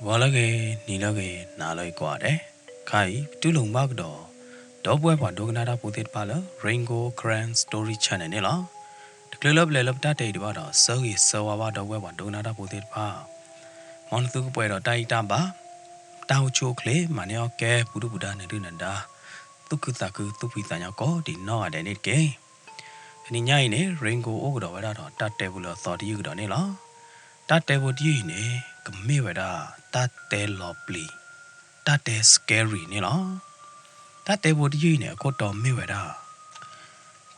ဂီၤလၢအဂ့ၤ, နံၤလၢအဂ့ၤ, နၤလၢအဂ့ၤကိးဂၤဒဲး, ခဲအံၤ ပတူၢ်လိာ်ဘၣ်ကဒီး ဒီပုၢ်ဝဲၢ်ပှၤဒိကနၣ်တၢ်ဖိသ့ၣ်တဖၣ်လၢ Rain Gold Karen Story Channel န့ၣ်လီၤ. တချုးလၢပလဲၤလၢပတၢ်တဲအံၤဒံးဘၣ်ဒီး ဆၢဂ့ၤဆၢဝါဘၣ်ဒီပုၢ်ဝဲၢ်ပှၤဒိကနၣ်တၢ်ဖိသ့ၣ်တဖၣ်, မ်နသုကပှဲၤဒီးတၢ်အံၣ်တၢ်ဘါ, တၢ်အိၣ်ဆူၣ်အိၣ်ချ့, မၤန့ၢ်အီၣ်ကဲ ပူၤဒုၣ်ပူၤဒါ နဒုၣ်နဒါ, သူၣ်ခုသးခု သူၣ်ဖှံသးညီကိးဒံးနီၢ်ဂၤဒဲးန့ၣ်တက့ၢ်. တနံၤညါအံၤန့ၣ် Rain Gold အိၣ်ကဒီးဝဲဒၣ်ဒီးတၢ်တဲဖိလၢအသီတယုၢ်ကဒီးန့ၣ်လီၤ. တၢ်တဲဖိတယုၢ်အံၤန့ၣ် ကမ့ၢ်ဝဲဒၣ် တၢ်တဲလီၤပျံၤ, တၢ်တဲ scary န့ၣ်လီၤ. တၢ်တဲဖိတယုၢ်အံၤန့ၣ် အခိၣ်တီမ့ၢ်ဝဲဒၣ်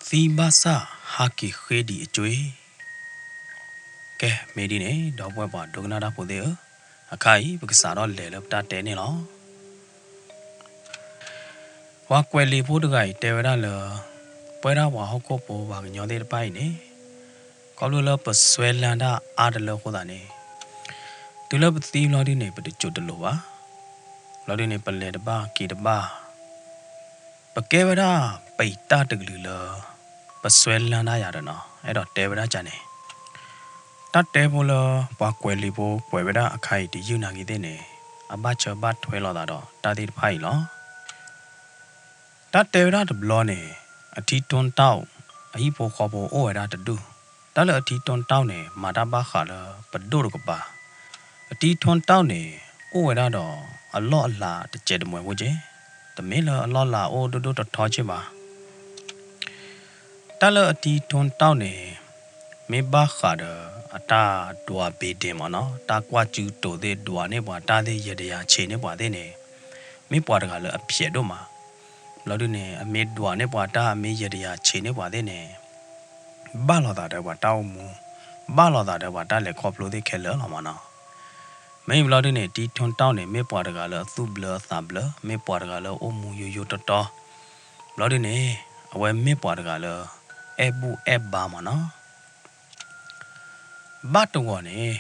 သံဘၣ်ဆၣ် ဟးက့ၤဃ့ဒံးအကွ့ၢ်. ကဲ မ့ၢ်ဒ်န့ၣ် ဒီပုၢ်ဝဲၢ်ပှၤဒိကနၣ်တၢ်ဖိသ့ၣ်ဧၢ, အခါအံၤ ပကစးထီၣ်လဲၤလၢပတၢ်တဲန့ၣ်လီၤ. ပှၤကွဲးလံာ်ဖိတဂၤအံၤတဲဝဲဒၣ်လၢ ပဝဲဒၣ်ပှၤဟီၣ်ခိၣ်ဖိပှၤကညီသ့ၣ်တဖၣ်အံၤန့ၣ် ခီဖျိလၢပစွဲလၢ်တၢ်အါတလၢအဃိသတးန့ၣ် တုၤလၢပသံဘျီဒုန့ၣ် ပတစိာ်တလိၤဘၣ်. ဘျီဒုန့ၣ် ပလဲၤတဘၣ်က့ၤတဘၣ်, ပကဲဝဲဒၣ်ပံာ်တၢ်တကလုာ်လၢ ပစွဲလၢ်တၢ်ယၤဒီးနီၤ, အဲၣ်ဒိးတဲဝဲဒၣ်ကန့ၣ်, တၢ်တဲဖိလၢပှၤကွဲးလံာ်ဖိကွဲးဝဲဒၣ်အခါအံၤတယုၢ်နာ်က့ၤသ့ၣ်န့ၣ် အဘၣ်ဆၢဘၣ်ထွဲလိာ်သးဒီးတၢ်သ့ၣ်တဖၣ်အံၤလီၤ. တၢ်တဲဝဲဒၣ်တဘျီန့ၣ် အထံထိတၢ်အိၣ် အဟံၣ်ဖိဃီဖိအိၣ်ဝဲဒၣ်တဒူၣ်, တၢ်လၢအထံထိတၢ်အိၣ်န့ၣ် မၤတၢ်ဘၣ်ဃးလၢပဒိၣ်တကပၤ, အထံထိတၢ်အိၣ်န့ၣ် အိၣ်ဝဲဒၣ်ဒီးအလီၢ်အလၤတစဲးတမှဲးဖိက့ၢ်, တမ့ၢ်လၢအလီၢ်လၤအိၣ်ဒိၣ်ဒိၣ်ထီထီက့ၢ်ဘၣ်. တၢ်လၢအထံထိတၢ်အိၣ်န့ၣ် မ့ၢ်ဘၣ်ဃးဒီးအတၢ်ဒွးဘ့းဒဲးမ့ၢ်နီၤ, တၢ်ကွၢ်စုတိၤသ့ၣ် ဒွးန့ၢ်ပှၤတၢ်သ့ၣ် ယဲၤတယၤဆံးန့ၢ်ပှၤသ့ၣ်န့ၣ် မ့ၢ်ပှၤတဂၤလၢအဖျဲးဒိၣ်မး. ဘျီဒုန့ၣ် အမ့ၢ်ဒွးန့ၢ်ပှၤတၢ် အမ့ၢ်ယဲၤတယၤဆံးန့ၢ်ပှၤသ့ၣ်န့ၣ် ဘၣ်လိာ်သးဒီးပှၤတၢ်အိၣ်မူ, ဘၣ်လိာ်သးဒီးပှၤတၢ်လဲၤခီဖျိသ့ၣ်ခဲလၢာ်လီၤမ့ၢ်နီၤ. မ့ၢ်ဘျီဒုန့ၣ် ထံထိတၢ်အိၣ်န့ၣ် မ့ၢ်ပှၤတဂၤလၢအသူၣ်ဘျၢအသးဘျၢ, မ့ၢ်ပှၤတဂၤလၢအအိၣ်မူယိယိတီတီ, ဘျီဒုန့ၣ် အဝဲမ့ၢ်ပှၤတဂၤလၢ အဲၣ်ဘူၣ်အဲၣ်ဘါမ့ၢ်နီၤ. ဘၣ်တဂီၤန့ၣ်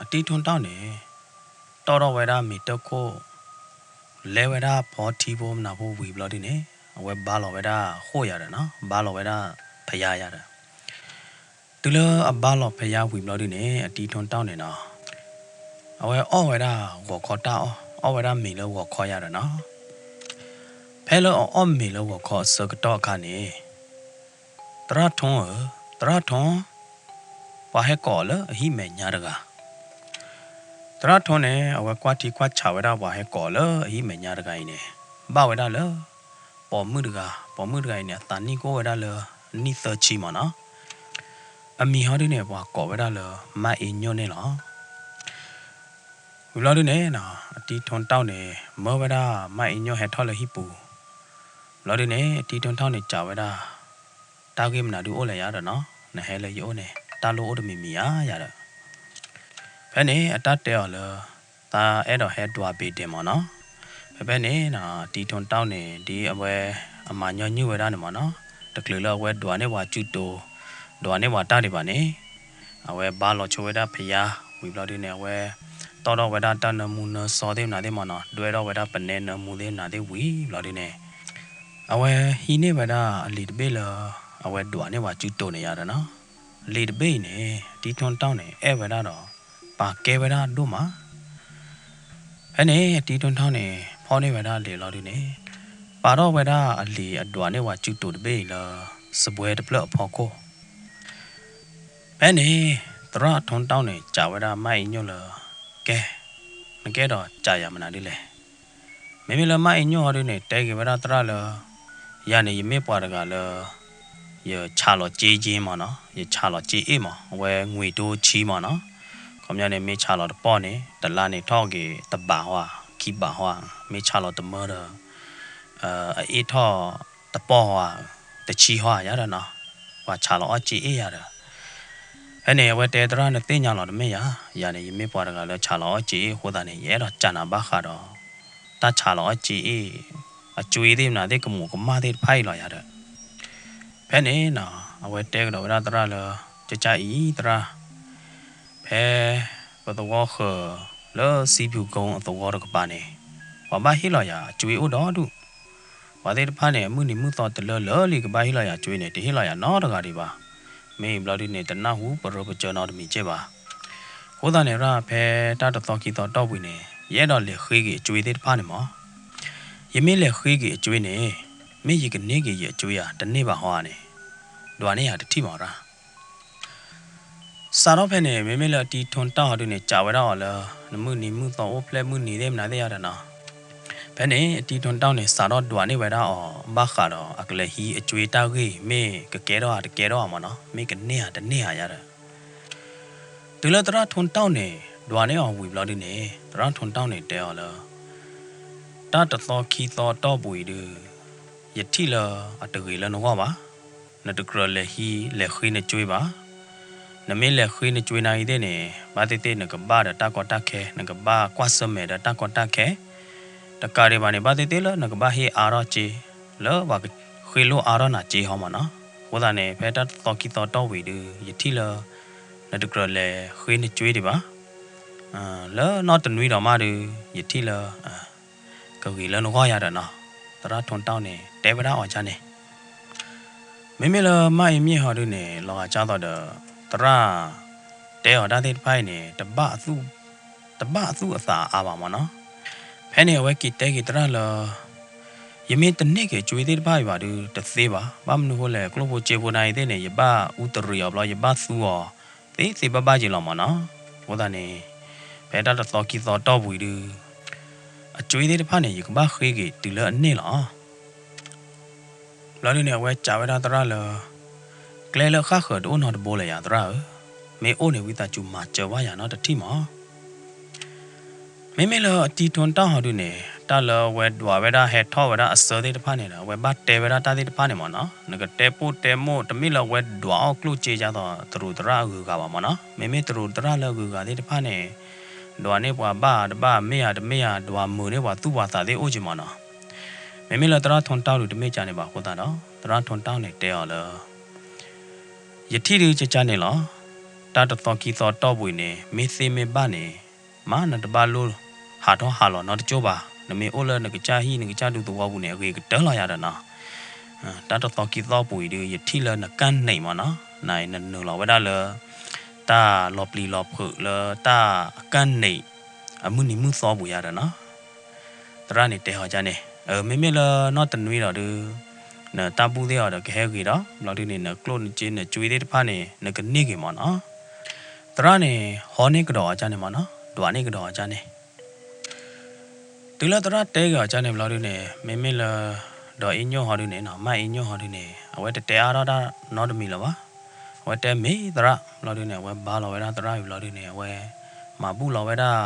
အထံထိတၢ်အိၣ်န့ၣ် တီၣ်ထီၣ်ဝဲဒၣ်မ့ၤတၢၢ်ခိၣ်, လဲၤဝဲဒၣ်ဖီထံဖိမနၤဖိဝံၤဘျီဒုန့ၣ် အဝဲဘါလီၤဝဲဒၣ်ဃိၣ်ယၤဒီးနီၤ, ဘါလီၤဝဲဒၣ်ဖယါယၤဒီး, တုၤလၢအဘါလီၤဖယါဝံၤဘျီဒုန့ၣ် အထံထိတၢ်အိၣ်န့ၣ်နီၤ အဝဲအီၣ်ဝဲဒၣ်ဂီၤခီတၢ်အီၣ်, အီၣ်ဝဲဒၣ်မ့ၤလၢဂီၤခီယၤဒီးနီၤ. ဖဲလၢအအီၣ်မ့ၤလၢဂီၤခီအဆၢကတီၢ်အခါန့ၣ် သရၣ်ထိဧၢ, သရၣ်ထိ, ပှၤဟဲကိးအီၤလၢအဟံၣ်မဲာ်ညါတဂၤ. သရၣ်ထိန့ၣ် အဝဲကွၢ်ထံကွၢ်ဆးဝဲဒၣ်ပှၤဟဲကိးအီၤလၢအဟံၣ်မဲာ်ညါတဂၤအံၤန့ၣ် ဘၣ်ဝဲဒၣ်လၢ ပိာ်မုၣ်တဂၤ, ပိာ်မုၣ်တဂၤအံၤန့ၣ် အသးနံၣ်ကအိၣ်ဝဲဒၣ်လၢအနံၣ်သၢဆံမ့ၢ်နီၤ. အမံၤဟီဒုန့ၣ် ပှၤကိးဝဲဒၣ်လၢ မၢ်အ့ညိၣ်န့ၣ်လီၤ. ဝံၤဘျီဒုန့ၣ် အထံထိတၢ်အိၣ်န့ၣ် မၢဝဲဒၣ်မၢ်အ့ညိၣ်ဟဲထီၣ်လၢဟံၣ်ပူၤ, ဘျီဒုန့ၣ် အထံထိတၢ်အိၣ်န့ၣ် စံးဝဲဒၣ်, တၢ်ဂ့ၢ်မနုၤဒုအိၣ်လဲၣ်ယၤဒီးနီၤ, နဟဲလၢယအိၣ်န့ၣ် တၢ်လိၣ်အိၣ်တမံၤမံၤဧါယၤဒီး, ဖဲန့ၣ် အတၢ်တဲအီၤလၢ သးအဲၣ်ဒိးဟဲဒွးဘ့းဒဲးမ့ၢ်နီၤ. ဖဲဖဲန့ၣ် အထံထိတၢ်အိၣ်န့ၣ် ဒ်အဝဲအမၤညီနုၢ်ဝဲဒၣ်န့ၣ်မ့ၢ်နီၤ, တချုးလၢအဝဲဒွးန့ၢ်ပှၤစုတိၤ, ဒွးန့ၢ်ပှၤတၢ်ဒံးဘၣ်န့ၣ် အဝဲဘါလီၤဆိဝဲဒၣ်ဖယါဝံၤဘျီဒုန့ၣ် အဝဲတီၣ်ထီၣ်ဝဲဒၣ်တၢ်နၢမူနၢဆှီသ့ၣ်မနၤသ့ၣ်မ့ၢ်နီၤ, ဒွဲၣ်ထီၣ်ဝဲဒၣ်ပနဲနၢမူသ့ၣ်မနၤသ့ၣ်ဝံၤဘျီဒုန့ၣ် အဝဲဟံးန့ၢ်ဝဲဒၣ်အလံာ်တဘ့ၣ်လၢ အဝဲဒွးန့ၢ်ပှၤစုတိၤန့ၣ်ယၤဒီးနီၤ, လံာ်တဘ့ၣ်အံၤန့ၣ် အထံထိတၢ်အိၣ်န့ၣ် အဲၣ်ဝဲဒၣ်ဒီး ပာ်ကဲဝဲဒၣ်ဒိၣ်မး. ဖဲန့ၣ် အထံထိတၢ်အိၣ်န့ၣ် ဖီၣ်န့ၢ်ဝဲဒၣ်လံာ်လီၤဒုန့ၣ် ပာ်ထီၣ်ဝဲဒၣ်အလံာ်အဒွးန့ၢ်ပှၤစုတိၤတဘ့ၣ်အံၤလၢ စပွဲတဖျၢၣ်အဖီခိၣ် ဖဲန့ၣ် သရၣ်ထိတၢ်အိၣ်န့ၣ် စံးဝဲဒၣ်မၢ်အ့ညိၣ်လၢ ကဲ, နကအဲၣ်ဒိးစံးယၤမနုၤဒ်လဲၣ်. မ့မ့ၢ်လၢမၢ်အ့ညိၣ်ဟီဒုန့ၣ် တဲက့ၤဝဲဒၣ်သရၣ်လၢ ယၤန့ၣ် ယမ့ၢ်ပှၤတဂၤလၢ ယဆးလီၤစ့ယ့မ့ၢ်နီၤ, ယဆးလီၤစ့အ့ၣ်မး, အဝဲငွေတိုးဆံမ့ၢ်နီၤ, ခီပညီန့ၣ် မ့ၢ်ဆးလီၤတပီၢ်န့ၣ် တလါန့ၣ်ထီၣ်က့ၤတဘးဟီ, ခံဘးဟီ, မ့ၢ်ဆးလီၤတမၢဒီး အအ့ၣ်ထီၣ်တပီၢ်ဟီ, တဆံဟီယၤဒီးနီၤ, ပှၤဆးလီၤအီၣ်စ့အ့ၣ်ယၤဒီး ဖဲန့ၣ် အဝဲတဲသရၣ် နသ့ၣ်ညါလီၤတမ့ၢ်ယၤ, ယၤန့ၣ် ယမ့ၢ်ပှၤတဂၤလၢဆးလီၤအီၣ်စ့အ့ၣ်အဃိသတးန့ၣ် ယအဲၣ်ဒိးစံးနၤဘၣ်ဃးဒီး တၢ်ဆးလီၤအီၣ်စ့အ့ၣ် အကွ့သ့ၣ်မနုၤသ့ၣ်ကမူးကမၣ်သ့ၣ်တဖၣ်အံၤလီၤယၤဒီး ဖဲန့ၣ်နီၤ အဝဲတဲကဒီးဝဲဒၣ်သရၣ်လၢ ကၢ်ကၢ်အံၤသရၣ် ဖဲပသဝီဃၢၤလၢစံဖူကုန်းအသဝီတကပၤန့ၣ် ပှၤဘၣ်ဟ့ၣ်လီၤယၤအကွ့အိၣ်ဒီဒူၣ်, ပှၤသ့ၣ်တဖၣ်န့ၣ် အမုၢ်နံၤမုၢ်သီတလၢလၢလံကဘၣ်ဟ့ၣ်လီၤယၤကွ့န့ၣ် တဟ့ၣ်လီၤယၤနီတဂၤဒံးဘၣ်. မ့ၢ်ဘျီဒုန့ၣ် တနၢ်ဟူပရၢပကျဲနီတမံၤကဲဘၣ်. အဃိသတးန့ၣ် ရၣ်ဖဲတၢ်တသီခံသီတီၢ်ပူၤန့ၣ် ယအဲၣ်ဒိးလဲၤဃ့က့ၤအကွ့သ့ၣ်တဖၣ်န့ၣ်မး, ယမ့ၢ်လဲၤဃ့က့ၤအကွ့န့ၣ် မ့ၢ်ယကန့ၢ်က့ၤယအကွ့ဧါ တန့ၢ်ဘၣ်ဟီဧါန့ၣ် ဒွးန့ၢ်ယၤတထံၣ်မးရၣ်. စးထီၣ်ဖဲန့ၣ် မ့မ့ၢ်လၢအတံၤထူၣ်တီၢ်ဟီဒုန့ၣ် ကးဝဲဒၣ်အီၤလၢ နမုၢ်နံၤမုၢ်သီအိၣ်ဖျဲၣ်မုၢ်နံၤသ့ၣ်မနုၤသ့ၣ်ယါဒီးနီၤ, ဖဲန့ၣ် အတံၤထူၣ်တီၢ်န့ၣ် စးထီၣ်ဒွးန့ၢ်ဝဲဒၣ်အီၤ ဘၣ်ဃးဒီးအကလဲၤဟံးအကွ့တၢ်ဂ့ၢ် မ့ၢ်ကကဲထီၣ်ဧါတကဲထီၣ်ဧါမးနီၤ, မ့ၢ်ကန့ၢ်ဧါတန့ၢ်ဧါယါဒီး တုၤလၢသရၣ်ထူၣ်တီၢ်န့ၣ် ဒွးန့ၢ်အီၤဝံၤဘျီဒုန့ၣ် သရၣ်ထူၣ်တီၢ်န့ၣ်တဲအီၤလၢ တၢ်တသီခံသီတီၢ်ပူၤအံၤဒု ယထံၣ်လၢအတဂ့ၤလၢနဂီၢ်ဘၣ်. နတကြၢးလဲၤဟံးလဲၤဃ့နကွ့ဘၣ်. နမ့ၢ်လဲၤဃ့နကွ့နၤအံၤသ့ၣ်န့ၣ် ဘၣ်သ့ၣ်သ့ၣ်နကဘၣ်ဒီးတၢ်ကီတၢ်ခဲ နကဘၣ်ကွၢ်ဆၢၣ်မဲာ်ဒီးတၢ်ကီတၢ်ခဲ တကးဒံးဘၣ်န့ၣ် ဘၣ်သ့ၣ်သ့ၣ်လၢနကဘၣ်ဟ့ၣ်အါထီၣ်စ့ လၢပှၤကဃ့လိၢ်အါထီၣ်နၤစ့ဟီမးနီၤ. အဃိသတးန့ၣ် ဖဲတၢ်တသီခံသီတီၢ်ဝံၤဒု ယထံၣ်လၢ နတကြၢးလဲၤဃ့နကွ့ဒံးဘၣ်. လၢနီၢ်တနွံဒီးမးဒု ယထံၣ်လၢ ကဂ့ၤလၢနဂီၢ်ယါဒီးနီၤ, သရၣ်ထူၣ်တီၢ်န့ၣ် တဲဝဲဒၣ်အီၤဒ်န့ၣ် မ့မ့ၢ်လၢမါအ့ၤမ့ၢ်ဟီဒုန့ၣ် လီၤဂာ်ဒ်သိးဒီး သရၣ်တဲအီၤတၢ်သ့ၣ်တဖၣ်အံၤန့ၣ် တဘၣ်အသူၣ်အသးအါဘၣ်မးနီၤ. ဖဲန့ၣ်အဝဲက့ၤတဲက့ၤသရၣ်လၢ ယမ့ၢ်တန့ၢ်က့ၤကွ့သ့ၣ်တဖၣ်အံၤဘၣ်ဒု တသ့ဘၣ်. ဘၣ်မနုၤဃိလဲၣ် ကျိၣ်ဖိစ့ဖိနၤအံၤသ့ၣ်န့ၣ် ယဘၣ်အူတရံးအီၤဘျီ ယဘၣ်သူအီၤ သ့သ့ဘၣ်ဘၣ်က့ၤလီၤမးနီၤ. အဃိသတးန့ၣ် ဖဲတၢ်တသီခံသီတီၢ်ပူၤအံၤဒု အကွ့သ့ၣ်တဖၣ်န့ၣ် ယကဘၣ်ဃ့က့ၤတုၤလၢအန့ၢ်လီၤ. ဘျီဒုန့ၣ် အဝဲစံးဝဲဒၣ်သရၣ်လၢ ကျဲလၢဃၣ်ဃၢၤတအိၣ်နီတဘိလၢၤယၤသရၣ်ဧၢ, မ့ၢ်အိၣ်န့ၣ် ဝံသးစူၤမၤစၢၤဘၣ်ယၤနီတထံၣ်မး. မ့မ့ၢ်လၢအတံၤထူၣ်တီၢ်ဟီဒုန့ၣ် တၢ်လၢအဝဲဒွးဝဲဒၣ်ဟဲထီၣ်ဝဲဒၣ်အစၢသ့ၣ်တဖၣ်န့ၣ်ဒီး အဝဲဘၣ်တဲဝဲဒၣ်တၢ်သ့ၣ်တဖၣ်န့ၣ်မးနီၤ. နကတဲပိၢ်တဲမိၢ် တမ့ၢ်လၢအဝဲဒွးအီၣ်ကျိၣ်စ့ဒ်သိးတရူးသရၣ်အဂုၤအဂၤဘၣ်မးနီၤ. မ့မ့ၢ်တရူးသရၣ်လၢအဂုၤအဂၤသ့ၣ်တဖၣ်န့ၣ် ဒွးန့ၢ်ပှၤဘၣ်တဘၣ် မ့ၢ်ဧါတမ့ၢ်ဧါ ဒွးမုာ်န့ၢ်ပှၤသူၣ်ပှၤသးသ့ၣ်အိၣ်က့ၤမးနီၤ. မ့မ့ၢ်လၢသရၣ်ထူၣ်တီၢ်ဒုတမ့ၢ်ကန့ၣ်ဘၣ်အဃိသတးဒီး သရၣ်ထူၣ်တီၢ်န့ၣ်တဲအီၤလၢ ယထံၣ်ဒုကကန့ၣ်လီၤ. တၢ်တသီခံသီတီၢ်ပူၤန့ၣ် မ့ၢ်သ့မ့ၢ်ဘၣ်န့ၣ် မ့ၢ်နတဘၣ်လိၣ်ဟးထီၣ်ဟးလီၤနီတကၠိၢ်ဘၣ်. နမ့ၢ်အိၣ်လၢနကစၢ်ဟံၣ်နကစၢ်ဒူသဝီပူၤန့ၣ် အဂ့ၤကတၢၢ်လီၤယၤဒီးနီၤ. တၢ်တသီခံသီပူၤအံၤဒု ယထံၣ်လၢနကန့ၣ်မးနီၤ, နနုာ်လီၤဝဲဒၣ်လၢ တၢ်လီၤပျံၤလီၤဖုးလၢတၢ်အကန့ၣ် အမုၢ်နံၤမုၢ်သီပူၤယၤဒီးနီၤ. သရၣ်န့ၣ်တဲဟီကန့ၣ်, မ့မ့ၢ်လၢနီၢ်တနွံဒီးဒု နတၢ်ဘူၣ်သ့ၣ်အီၤဒီးကဟဲဂ့ၤဒီး ဘျီဒုန့ၣ် နကျိၣ်နစ့နကွ့သ့ၣ်တဖၣ်န့ၣ် နကန့ၢ်က့ၤမးနီၤ. သရၣ်န့ၣ် ဟီန့ၢ်ကဒီးအီၤကန့ၣ်မးနီၤ, ဒွးန့ၢ်ကဒီးအီၤကန့ၣ်. တုၤလၢသရၣ်တဲက့ၤအီၤကန့ၣ်ဘျီဒုန့ၣ် မ့မ့ၢ်လၢ ဒီးအ့ညိၣ်ဟီဒုန့ၣ်နီၤ, မါအ့ညိၣ်ဟီဒုန့ၣ် အဝဲတတဲအါထီၣ်တၢ်နီတမံၤလၢၤဘၣ်. အဝဲတဲမ့ၢ်သရၣ်ဘျီဒုန့ၣ် အဝဲဘါလီၤဝဲဒၣ်သရၣ်အံၤဘျီဒုန့ၣ် အဝဲမၤဘူၣ်လီၤဝဲဒၣ်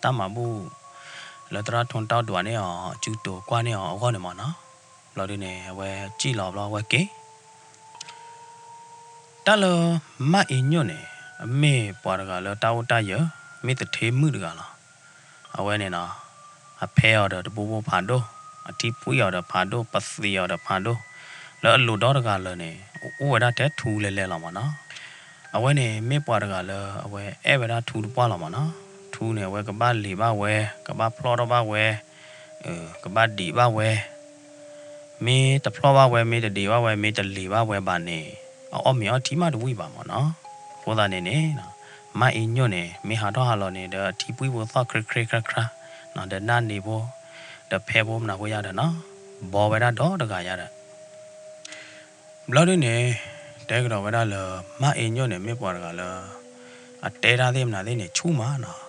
တၢ်မၤဘူၣ် လၢသရၣ်ထူၣ်တီၢ်ဒွးန့ၢ်အီၤ အစုတိၤကွၢ်န့ၢ်အီၤအဂီၢ်န့ၣ်မးနီၤ. ဘျီဒုန့ၣ် အဝဲစံၣ်လီၤဘျီအဝဲက့ၤ တၢ်လၢမါအ့ညိၣ်န့ၣ် အမ့ၢ်ပှၤတဂၤလၢတၢ်အိၣ်တၢ်ယၢၤ မ့ၢ်သထ့မုၣ်တဂၤလီၤ. အဝဲန့ၣ်နီၤ အဖဲအီၤဒီးတဘိဘိဖးဒိၣ်, အထံပှံၢ်အီၤဒီးဖးဒိၣ်, ပသံးအီၤဒီးဖးဒိၣ်, လၢအလိၤဒီတဂၤလၢာ်န့ၣ် အိၣ်ဝဲဒၣ်ထဲထူလဲၤလဲၤလီၤမးနီၤ. အဝဲန့ၣ် မ့ၢ်ပှၤတဂၤလၢအဝဲအဲၣ်ဝဲဒၣ်ထူတပှၢ်လီၤမးနီၤ. ထူန့ၣ် အဝဲကဘၣ်လံၤဘၣ်ဝဲ, ကဘၣ်ဖျီၣ်ထီၣ်ဘၣ်ဝဲ, ကဘၣ်ဒံးဘၣ်ဝဲ မ့ၢ်တဖျီၣ်ဘၣ်ဝဲ မ့ၢ်တဒံးဘၣ်ဝဲ မ့ၢ်တလံၤဘၣ်ဝဲဘၣ်န့ၣ် အအီၣ်မ့ၤအီထံမးတဝံၣ်ဘၣ်မးနီၤ. အဃိသတးန့ၣ်န့ၣ် မါအ့ညိၣ်န့ၣ် မ့ၢ်ဟးထီၣ်ဟးလီၤန့ၣ် ဒီးအထံပှံၢ်ဖိသီၣ်ခရ့ခရ့ခရါခရါ, ဒီးနၢ်နံၤဖိ, ဒီးဖဲဖိမနၤဖိယါဒီးနီၤ, ဘီဝဲဒၣ်ဒီတဂၤယါဒီး ဘျီဒုန့ၣ် တဲကဒီးဝဲဒၣ်လၢ မါအ့ညိၣ်န့ၣ် မ့ၢ်ပှၤတဂၤလၢ အတဲတၢ်သ့ၣ်မနုၤသ့ၣ်န့ၣ် ဆူၣ်မးနီၤ.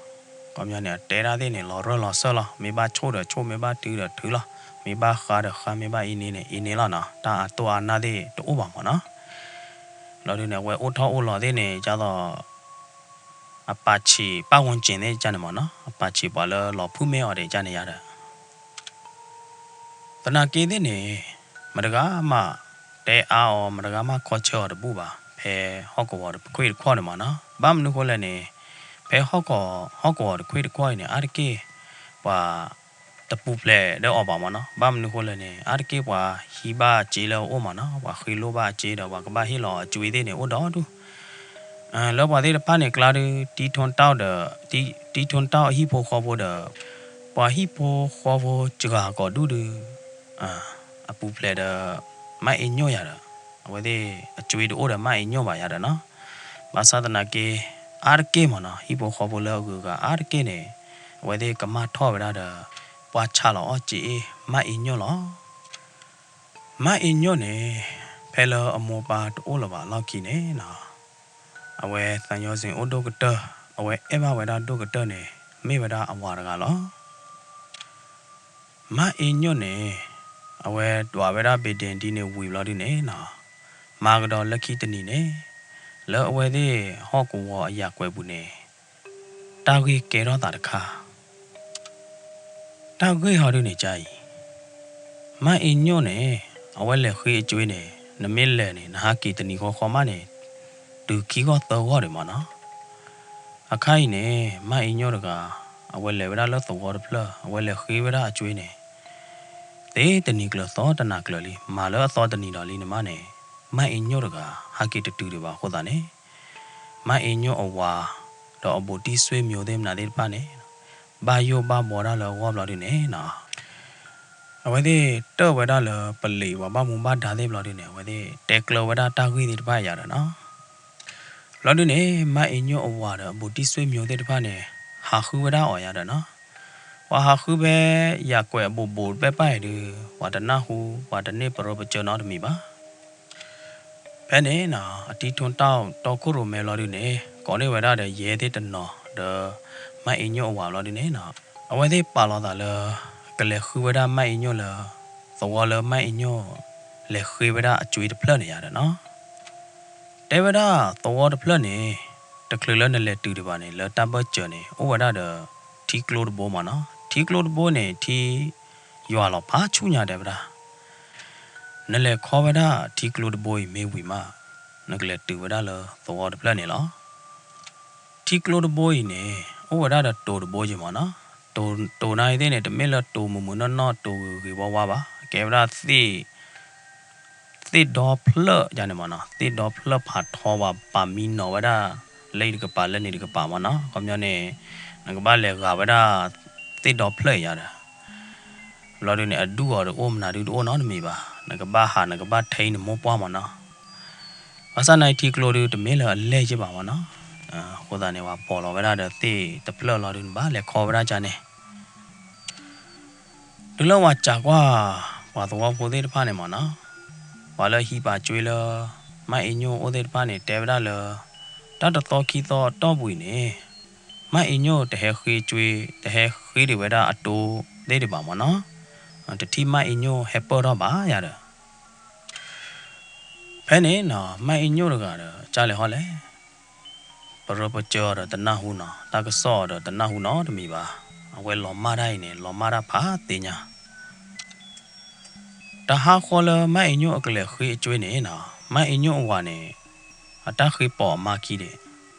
ခီပညီန့ၣ် အတဲတၢ်သ့ၣ်န့ၣ် လီၤရၢၢ်လီၤစၢၢ်လီၤ. မ့ၢ်ဘၣ်ဆိၣ်ဒီးဆိၣ်, မ့ၢ်ဘၣ်တုၤဒီးတုၤလီၤ. မ့ၢ်ဘၣ်ဃါဒီးဃါ, မ့ၢ်ဘၣ်အံၤန့ၣ်န့ၣ် အံၤန့ၣ်လီၤနီၤ. တၢ်အတိၢ်အါနၢ်သ့ၣ်တအိၣ်ဘၣ်မးနီၤ. ဘျီဒုန့ၣ် အဝဲအိၣ်ထီၣ်အိၣ်လီၤသ့ၣ်န့ၣ် ဒ်သိး အပာ်ဆံးပၣ်ဝူကၠ့ၤသ့ၣ်ကန့ၣ်မးနီၤ, အပာ်ဆံးပှၤလၢလီၤဖုၣ်မ့ၢ်အီၤဒံးကန့ၣ်ယါဒီး သနာ်က့သ့ၣ်န့ၣ် မတဂၤမးတဲအါအီၤ, မတဂၤမးခီဆၢအီၤတဘူၣ်ဘၣ်, ဖဲဟီၣ်ကဝီၤတခွ့ၣ်တခီၣ်န့ၣ်မးနီၤ. ဘၣ်မနုၤဃိလဲၣ်န့ၣ် ဖဲဟီၣ်ကဝီၤတခွ့ၣ်တခီၣ်အံၤန့ၣ် အါတက့ၢ်ပှၤတပူၤဖျဲးဒီးအီၤဘၣ်မးနီၤ. ဘၣ်မနုၤဃိလဲၣ်န့ၣ် အါတက့ၢ်ပှၤဟံးဘၣ်အစ့လၢအအိၣ်မးနီၤ, ပှၤဃ့လိၢ်ဘၣ်အစ့ဒီး ပှၤကဘၣ်ဟ့ၣ်လီၤအကွ့သ့ၣ်န့ၣ် အိၣ်ဒီဒူၣ် လၢပှၤသ့ၣ်တဖၣ်န့ၣ် ကျါဒု တံၤထူၣ်တီၢ်ဒီး တံၤထူၣ်တီၢ်အဟံၣ်ဖိဃီဖိဒီး ပှၤဟံၣ်ဖိဃီဖိစှၤကိးဒူၣ်ဒု အပူၤဖျဲးဒီး မါအ့ညိၣ်ယၤဒီး အဝဲသ့ၣ်အကွ့တအိၣ်ဒီးမါအ့ညိၣ်ဘၣ်ယၤဒီးနီၤ. ဘၣ်ဆၣ်သနာ်က့ အါတက့ၢ်မ့ၢ်နီၤ, ဟံၣ်ဖိဃီဖိလၢအဂုၤအဂၤအါတက့ၢ်န့ၣ်, အဝဲသ့ၣ်ကမၣ်ထီၣ်ဝဲဒၣ်ဒီး ပှၤဆါလီၤအီၣ်စ့အ့ၣ် မၢ်အ့ညိၣ်လီၤ. မၢ်အ့ညိၣ်န့ၣ် ဖဲလၢအမိၢ်ပၢ်တအိၣ်လၢၤဘၣ်အလီၢ်ခံန့ၣ်နီၤ, အဝဲသံယီစ့အိၣ်ဒိၣ်ကတၢၢ်, အဝဲအဲၣ်ဘၣ်ဝဲဒၣ်ဒိၣ်ကတၢၢ်န့ၣ် မ့ၢ်ဝဲဒၣ်အဝၤတဂၤလီၤ. မၢ်အ့ညိၣ်န့ၣ် အဝဲဒွးဝဲဒၣ်ဘ့ၣ်ဒ့ၣ်ဒ်န့ၣ်ဝံၤဘျီဒုန့ၣ်နီၤ, မၤကဒီးလၢခံတနံၤန့ၣ်, လၢအဝဲသ့ၣ်ဟီၣ်ကဝီၤအယၤကွဲးပူၤန့ၣ်, တၢ်ဂ့ၢ်ကဲထီၣ်သးတခါ တၢ်ဂ့ၢ်ဟီဒုန့ၣ်ကအံၤ, မၢ်အ့ညိၣ်န့ၣ် အဝဲလဲၤဃ့အကွ့န့ၣ်, နမ့ၢ်လဲၤန့ၣ် နဟးက့ၤတနံၤဃီဃီမးန့ၣ်, တုၤခံဂီၢ်သၢဂီၢ်ဒံးမ့ၢ်နီၤ. အခါအံၤန့ၣ် မၢ်အ့ညိၣ်တဂၤ အဝဲလဲၤဝဲဒၣ်လၢသဝီတဖျၢၣ်, အဝဲလဲၤဃ့ဝဲဒၣ်အကွ့န့ၣ် သ့တနံၤကျၢၤသီတနၤကျၢၤလံ, မၤလၢအသီတနံၤဒီးလံန့ၣ်မးန့ၣ်, မၢ်အ့ညိၣ်တဂၤ ဟးက့ၤတတုၤဒံးဘၣ်အဃိသတးန့ၣ်, မၢ်အ့ညိၣ်အဝၤ ဒီးအဘူးတံၢ်ဆွေမျိုးသ့ၣ်မနုၤသ့ၣ်တဖၣ်န့ၣ်, ဘၣ်ယိၣ်ဘၣ်ဘှီဒၣ်လၢအဂီၢ်ဘျီဒုန့ၣ်နီၤ, အဝဲသ့ၣ်တၢၣ်ဝဲဒၣ်လၢပလံာ်ပှၤဘၣ်မူဘၣ်ဒါသ့ၣ်ဘျီဒုန့ၣ်, အဝဲသ့ၣ်တဲကျၢၤဝဲဒၣ်တၢ်ဂ့ၢ်သ့ၣ်တဖၣ်ယၤဒီးနီၤ. ဘျီဒုန့ၣ် မၢ်အ့ညိၣ်အဝၤဒီးအဘူးတံၢ်ဆွေမျိုးသ့ၣ်တဖၣ်န့ၣ် ဟးဃုဝဲဒၣ်အီၤယၤဒီးနီၤ. ပှၤဟးဃုဖဲယၤကွဲးအဘူးဘူးတဖၣ်အံၤဒု, ပှၤတနၢ်ဟူ, ပှၤတန့ၢ်ပရၢပစၢၤနီတမံၤဘၣ်. ဖဲန့ၣ်နီၤ အတံၤထူၣ်တၢ်တီခိၣ်ရိၣ်မဲဘျီဒုန့ၣ် ကိးန့ၢ်ဝဲဒၣ်ဒီးယဲၢ်သ့ၣ်တနီၤဒီး မၢ်အ့ညိၣ်အဝၤဘျီဒုန့ၣ်နီၤ, အဝဲသ့ၣ်ပာ်လီၤသးလၢ ကလဲၤဃုဝဲဒၣ်မၢ်အ့ညိၣ်လၢ သဝီလၢမၢ်အ့ညိၣ် လဲၤဃ့ဝဲဒၣ်အကွ့တဖျၢၣ်န့ၣ်ယၤဒီးနီၤ. တဲဝဲဒၣ်သဝီတဖျၢၣ်န့ၣ် တချုးလၢနလဲၤတုၤဒံးဘၣ်န့ၣ် လၢတၢ်ဘၢၣ်စၢၤန့ၣ် အိၣ်ဝဲဒၣ်ဒီး ထံကျိတဘိမ့ၢ်နီၤ. ထံကျိတဘိန့ၣ် ထံယွၤလီၤဖးဆူညါတဲဝဲဒၣ်. နလဲၤခီဝဲဒၣ်ထံကျိတဘိအံၤမ့ၢ်ဝံၤမး နကလဲၤတုၤဝဲဒၣ်လၢသဝီတဖျၢၣ်န့ၣ်လီၤ. ထံကျိတဘိအံၤန့ၣ် အိၣ်ဝဲဒၣ်ဒီးတိၤတဘိယံၤမ့ၢ်နီၤ. တိၤ, တိၤနၤအံၤသ့ၣ်န့ၣ် တမ့ၢ်လၢတိၤမုာ်မုာ်နီၢ်နီၢ် တိၤဂ့ၤဂ့ၤဝါဝါဘၣ်. ကဲဝဲဒၣ်သ့ၣ် သ့ၣ်ဒီဖျၢၣ်ယၤန့ၣ်မ့ၢ်နီၤ. သ့ၣ်ဒီဖျၢၣ်ဖးထီဝဲ ပာ်မံနီၤဝဲဒၣ် လၢအံၤတကပၤလၢန့ၣ်တကပၤမ့ၢ်နီၤ. ခီပညီန့ၣ် နကဘၣ်လဲၤဂၤဝဲဒၣ် သ့ၣ်ဒီဖျၢၣ်ယၤဒီး ဘျီဒုန့ၣ် အဒူၣ်အီၤတအိၣ် မနုၤဒုတအိၣ်နီတမံၤဘၣ်. နကဘၣ်ဟး နကဘၣ်ထဲနမိၢ်ပှၢ်မ့ၢ်နီၤ. ဘၣ်ဆၣ်နာ်အံၤထံကျိဒုတမ့ၢ်လၢအလဲၢ်က့ဘၣ်မ့ၢ်နီၤ. အဃိသတးန့ၣ် ပှၤပိာ်လီၤဝဲဒၣ်ဒီးသ့ၣ်တဖျၢၣ်လီၤဒုန့ၣ် ဘၣ်လဲၤခီဝဲဒၣ်ကန့ၣ် တုၤလၢပှၤစံးကွၢ် ပှၤသဝီဖိသ့ၣ်တဖၣ်န့ၣ်မ့ၢ်နီၤ, ပှၤလၢဟံးပာ်ကွ့လၢ မၢ်အ့ညိၣ်အိၣ်သ့ၣ်တဖၣ်န့ၣ် တဲဝဲဒၣ်လၢ တၢ်တသီခံသီအတီၢ်ပူၤအံၤန့ၣ် မၢ်အ့ညိၣ်တဟဲဃ့ကွ့, တဟဲဃ့ဒံးဝဲဒၣ်အတိၤသ့ၣ်ဒံးဘၣ်မ့ၢ်နီၤ, တထံၣ်မၢ်အ့ညိၣ်ဟဲပၢၢ်ထီၣ်ဘၣ်ယၤဒီး ဖဲန့ၣ်နီၤ မၢ်အ့ညိၣ်တဂၤဒီး ကၢ်လဲၤဟီလဲၣ်, ပရၢပစၢၤအီၤဒီးတနၢ်ဟူနီၤ, တၢ်ကစီၣ်အီၤဒီးတနၢ်ဟူနီတမံၤဘၣ်. အဝဲလီၤမၢ်တၢ်အံၤန့ၣ် လီၤမၢ်တၢ်ဖးသ့ၣ်ညါ တဟါဃီလၢမၢ်အ့ညိၣ်အကလဲၤဃ့အကွ့န့ၣ်နီၤ, မၢ်အ့ညိၣ်အဝၤန့ၣ် အတၢ်ဃ့ပိာ်အမါခံဒံး,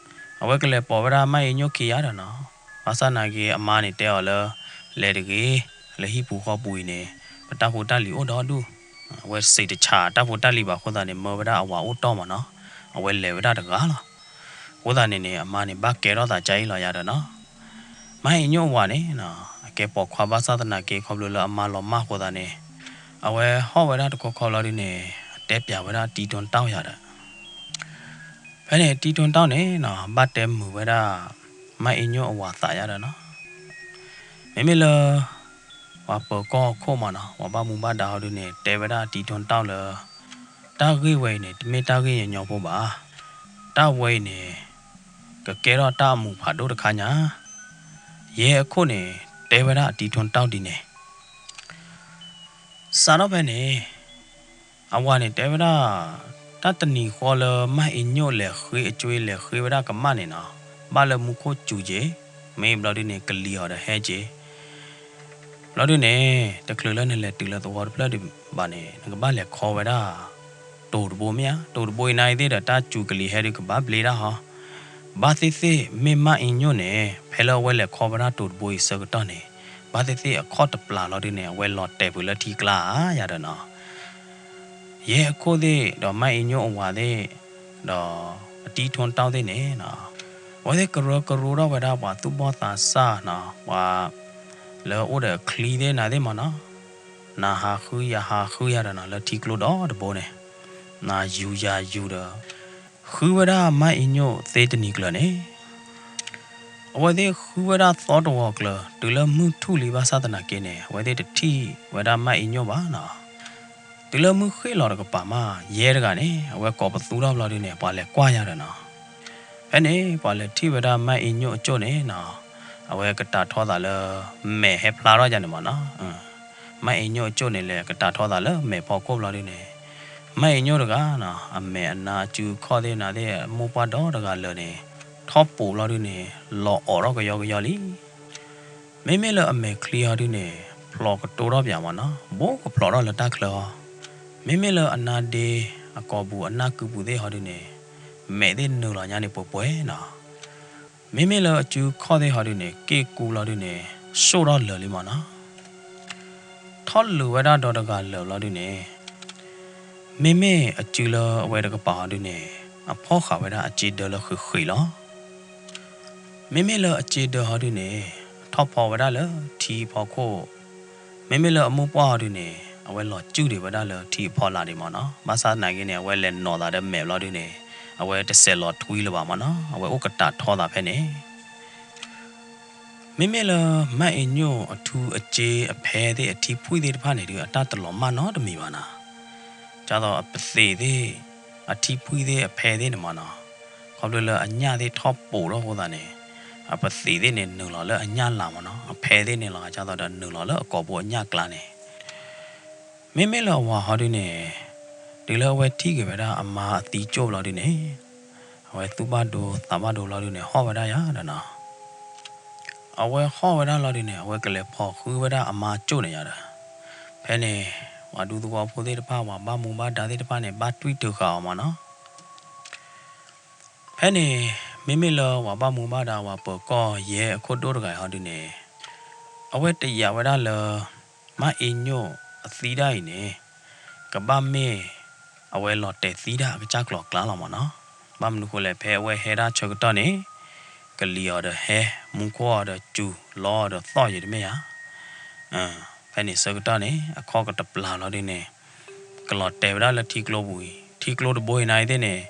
အဝဲကလဲၤပိာ်ဝဲဒၣ်မၢ်အ့ညိၣ်ခံယၤဒီးနီၤ, ဘၣ်ဆၣ်နာ်က့အမါန့ၣ်တဲအီၤလၢ လဲၤတဂ့ၤ, လၢဟံၣ်ပူၤဃီပူၤအံၤန့ၣ် ပတၢ်ဖိတၢ်လံၤအိၣ်ဒီဒူၣ်, အဝဲစံးတဆးတၢ်ဖိတၢ်လံၤဘၣ်အဃိသတးန့ၣ် မၢဝဲဒၣ်အဝၤအိၣ်တီၢ်မ့ၢ်နီၤ, အဝဲလဲၤဝဲဒၣ်တဂၤလီၤ. အဃိသတးန့ၣ်န့ၣ် အမါန့ၣ် ဘၣ်ကဲထီၣ်သးကအံၤလီၤယၤဒီးနီၤ မၢ်အ့ညိၣ်အဝၤန့ၣ် အကဲပိာ်ခွါဘၣ်ဆၣ်သနာ်က့ ခီဖျိလၢအမါလီၤမၢ်အဃိသတးန့ၣ် အဝဲဟီၣ်ဝဲဒၣ်တခီခီဘျီဒုန့ၣ် အတဲပျးဝဲဒၣ်တံၤထူၣ်တၢ်ယၤဒီး ဖဲန့ၣ်တံၤထူၣ်တၢ်န့ၣ်နီၤ ဘၣ်တဲမုာ်ဝဲဒၣ် မၢ်အ့ညိၣ်အဝၤသးယၤဒီးနီၤ မ့မ့ၢ်လၢ ပှၤပၢၤကီၢ်ခိၣ်မ့ၢ်နီၤ ပှၤဘၣ်မူဘၣ်ဒါဟီဒုန့ၣ် တဲဝဲဒၣ်တံၤထူၣ်တၢ်လၢ တၢ်ဂ့ၢ်ဝဲအံၤန့ၣ် တမ့ၢ်တၢ်ဂ့ၢ်ညီညီဖိဘၣ်. တၢ်ဝဲအံၤန့ၣ် ကကဲထီၣ်တၢ်အမူးဖးဒိၣ်တခါညါ, ယဲၢ်အခိၣ်န့ၣ် တဲဝဲဒၣ်အတံၤထူၣ်တၢ်ဒ်န့ၣ် စးထီၣ်ဖဲန့ၣ် အဝၤန့ၣ်တဲဝဲဒၣ် တၢ်တနံၤဃီလၢမၢ်အ့ညိၣ်လဲၤဃ့အကွ့လဲၤဃ့ဝဲဒၣ်ကမၣ်န့ၣ်နီၤ ဘၣ်လၢမူခိၣ်စူၤက့ၤ, မ့ၢ်ဘျီဒုန့ၣ် ကလံၤအီၤဒီးဟဲက့ၤ ဘျီဒုန့ၣ် တချုးလၢနလဲၤတုၤလၢသဝီတဖျၢၣ်ဒံးဘၣ်န့ၣ် နကဘၣ်လဲၤခီဝဲဒၣ် တိၤတဘိမ့ၢ်ဧါ, တိၤတဘိအံၤနၤအံၤသ့ၣ်ဒီး တၢ်စူၤကလံၤဟဲဒုးကဘၣ်ဘျ့ဒၣ်ဟီ, ဘၣ်သ့ၣ်သ့ၣ်မ့ၢ်မၢ်အ့ညိၣ်န့ၣ် ဖဲလၢအဝဲလဲၤခီဝဲဒၣ်တိၤတဘိအံၤဆၢကတီၢ်န့ၣ် ဘၣ်သ့ၣ်သ့ၣ်အခီၣ်တပျၢ်လီၤဒုန့ၣ် အဝဲလီၤတဲာ်ပှၤလၢထံကျါဧါယၤဒီးနီၤ ယဲၢ်အခိၣ်သ့ၣ်ဒီးမၢ်အ့ညိၣ်အဝၤသ့ၣ် ဒီးအတံၤထူၣ်တၢ်သ့ၣ်န့ၣ်နီၤ အဝဲသ့ၣ်ကရၢကရိထီၣ်ဝဲဒၣ်ပှၤသူၣ်ဘီၣ်သးစၢ်နီၤ ပှၤလၢအိၣ်ဒီးအချံသ့ၣ်နၤသ့ၣ်မ့ၢ်နီၤ နၤဟးဃုယၤဟးဃုယၤဒီးနီၤ လၢထံကျိဒီတဘိန့ၣ် နၤယူၤယၤယူၤဒီး ဃုဝဲဒၣ်မၢ်အ့ညိၣ်သ့တနံၤကျၢၤန့ၣ် အဝဲသ့ၣ်ဃုဝဲဒၣ်သီတဝီၤကျၢၤ တုၤလၢမုၢ်ထူၣ်လံဘၣ်ဆၣ်သနာ်က့န့ၣ် အဝဲသ့ၣ်တထံၣ်ဝဲဒၣ်မၢ်အ့ညိၣ်ဘၣ်နီၤ. တုၤလၢမုၢ်ဃ့ၢ်လီၤတကပၤမး ယဲၢ်တဂၤန့ၣ် အဝဲကိးပသူထီၣ်ဘျီဒုန့ၣ် ပှၤလဲၤကွၢ်ယၤဒီးနီၤ. ဖဲန့ၣ် ပှၤလဲၤထံၣ်ဝဲဒၣ်မၢ်အ့ညိၣ်အကၠိၣ်န့ၣ်နီၤ, အဝဲကတၢ်ထီသးလၢ မဲာ်ဟဲဖျါထီၣ်ယၤန့ၣ်မးနီၤ. မၢ်အ့ညိၣ်အကၠိၣ်န့ၣ် လဲၤကတၢ်ထီသးလၢမဲာ်ဖီခိၣ်ဘျီဒုန့ၣ် မၢ်အ့ညိၣ်တဂၤနီၤ အမဲာ်အနါအစုအခီၣ်သ့ၣ်နၤသ့ၣ် အမိၢ်ပှၢ်ဒီတဂၤလၢာ်န့ၣ် ထီၣ်ပိာ်ဘျီဒုန့ၣ် လီၤအိးထီၣ်ကယီကယီလံ. မ့မ့ၢ်လၢအမဲာ်ချံဟီဒုန့ၣ် ဖျိးကတိၤထီၣ်ပၠးမးနီၤ, ဘူးကဖျိးထီၣ်လၢတၢ်ချၢဟီ. မ့မ့ၢ်လၢအနါဒ့ အကိာ်ပူၤအနၢ်ကုပူၤသ့ၣ်ဟီဒုန့ၣ် မဲာ်သ့ၣ်နုာ်လီၤညါန့ၣ်ပှဲၤပှဲၤနီၤ. မ့မ့ၢ်လၢအစုအခီၣ်သ့ၣ်ဟီဒုန့ၣ် က့ၣ်ကူဘျီဒုန့ၣ် စိၣ်ထီၣ်လၢာ်လံမးနီၤ. ထီၣ်လုာ်ဝဲဒၣ်ဒီတဂၤလၢာ်ဘျီဒုန့ၣ် မ့မ့ၢ်အစုလၢအဝဲတကပၤဟီဒုန့ၣ် အဖီၣ်ဃာ်ဝဲဒၣ်အစ့ဒၢလၢဃ့ၢ်ဃ့ၢ်လီၤ. မ့မ့ၢ်လၢအစ့ဒၢဟီဒုန့ၣ် အထီၣ်ဖီဝဲဒၣ်လၢထံအဖီခိၣ်, မ့မ့ၢ်လၢအမိၢ်ပှၢ်ဟီဒုန့ၣ် အဝဲလီၤစုၣ်ဒံးဝဲဒၣ်လၢထံအဖီလာ်ဒံးမးနီၤ. ဘၣ်ဆၣ်သနာ်က့န့ၣ် အဝဲလဲၤနီၤသးဒီးမဲာ်ဘျီဒုန့ၣ် အဝဲတစဲးလီၤထွံလၢၤဘၣ်မးနီၤ, အဝဲအိၣ်ကတၢ်ထီသးဖဲန့ၣ် မ့မ့ၢ်လၢမၢ်အ့ညိၣ်အထူအစ့အဖဲသ့ၣ်အထံဖှံၣ်သ့ၣ်တဖၣ်န့ၣ်ဒုး အတၢ်တလီၤမၢ်နီတမံၤဘၣ်နီၤ. ဒ်သိးအပသံးသ့ၣ် အထံဖှံၣ်သ့ၣ်အဖဲသ့ၣ်န့ၣ်မးနီၤ, ခီဖျိလၢအညၣ်သ့ၣ်ထီၣ်ပိာ်ထီၣ်အဃိသတးန့ၣ် အပသံးသ့ၣ်န့ၣ်နုာ်လီၤလၢအညၣ်လၤမးနီၤ, အဖဲသ့ၣ်န့ၣ်လီၤဂာ်ဒ်သိးဒီးနုာ်လီၤလၢအကိာ်ပူၤအညၣ်ကျါန့ၣ် မ့မ့ၢ်လၢအဝၤဟီဒုန့ၣ် တုၤလၢအဝဲထံၣ်က့ၤဝဲဒၣ်အမါအသံကၠိၣ်ဘျီဒုန့ၣ် အဝဲသူၣ်ဘၣ်ဒိသးဘၣ်ဒိဘျီဒုန့ၣ် ဟီၣ်ဝဲဒၣ်ယၤဒီးနီၤ. အဝဲဟီၣ်ဝဲဒၣ်လီၤဒုန့ၣ် အဝဲကလဲၤဖီၣ်ဃုဝဲဒၣ်အမါကၠိၣ်န့ၣ်ယၤဒီး ဖဲန့ၣ် ပှၤဒူသဝီဖိသ့ၣ်တဖၣ် ပှၤဘၣ်မူဘၣ်ဒါသ့ၣ်တဖၣ်န့ၣ် ဘၣ်တွံၢ်တုၤဃာ်အီၤမးနီၤ. ဖဲန့ၣ် မ့မ့ၢ်လၢပှၤဘၣ်မူဘၣ်ဒါ ပှၤပၢၤကီၢ်ယဲအခိၣ်ဒိၣ်တဂၤအံၤဟီဒုန့ၣ် အဝဲတယာ်ဝဲဒၣ်လၢ မၢ်အ့ညိၣ်အသံဒၣ်အံၤန့ၣ် ကဘၣ်မ့ၢ် အဝဲလီၤတဲာ်သံတၢ်အကစၢ်ကျိၤကျါလီၤမးနီၤ. ဘၣ်မနုၤဃိလဲၣ် ဖဲအဝဲဟဲဒၣ်ဆၢကတီၢ်န့ၣ် ကလံၤအီၤဒီးဟဲ မူခိၣ်အီၤဒီးစူၤ လီအီၤဒီးသီၣ်ယံၤတမ့ၢ်ဧါ. ဖဲန့ၣ်ဆၢကတီၢ်န့ၣ် အခီၣ်ကတပျၢ်လီၤဒုန့ၣ် ကလီၤတဲာ်ဝဲဒၣ်လၢထံကျိပူၤအံၤ, ထံကျိတဘိအံၤနၤအံၤသ့ၣ်န့ၣ်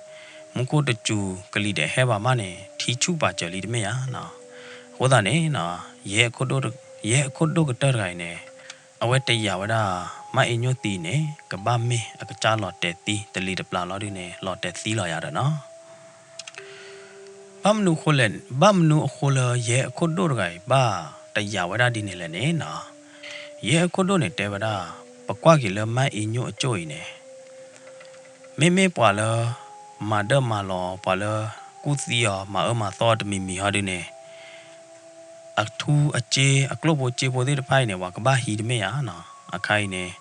မူခိၣ်တစူၤ ကလံၤဒီးဟဲဘၣ်မးန့ၣ် ထံဆူၣ်ပာ်စၢၤလံတမ့ၢ်ဧါ. အဃိသတးန့ၣ် ယဲအခိၣ်ဒိၣ်ကတၢၢ်တဂၤအံၤန့ၣ် အဝဲတယာ်ဝဲဒၣ် မၢ်အ့ညိၣ်သံန့ၣ် ကဘၣ်မ့ၢ်အကစၢ်လီၤတဲာ်သံတလံၤတပျၢ်လီၤဒုန့ၣ် လီၤတဲာ်သံလီၤယၤဒီးနီၤ. ဘၣ်မနုၤအဃိလဲၣ်, ဘၣ်မနုၤအဃိလၢယဲအခိၣ်ဒိၣ်တဂၤအံၤ ဘၣ်တယာ်ဝဲဒၣ်ဒ်န့ၣ်လဲၣ်န့ၣ်နီၤ. ယဲအခိၣ်ဒိၣ်န့ၣ်တဲဝဲဒၣ် ပကွၢ်က့ၤလၢမၢ်အ့ညိၣ်အကၠိၣ်အံၤန့ၣ် မ့မ့ၢ်ပှၤလၢ မၤဒၢၣ်မၤလီၤ ပှၤလၢကူၣ်သံအီၤ မၤအၢမၤသီတမံၤမံၤဟီဒုန့ၣ် အထူအစ့ အကျိၣ်ဖိစ့ဖိသ့ၣ်တဖၣ်အံၤန့ၣ် ပှၤကဘၣ်ဟံးတမ့ၢ်ဧါနီၤ. အခါအံၤန့ၣ်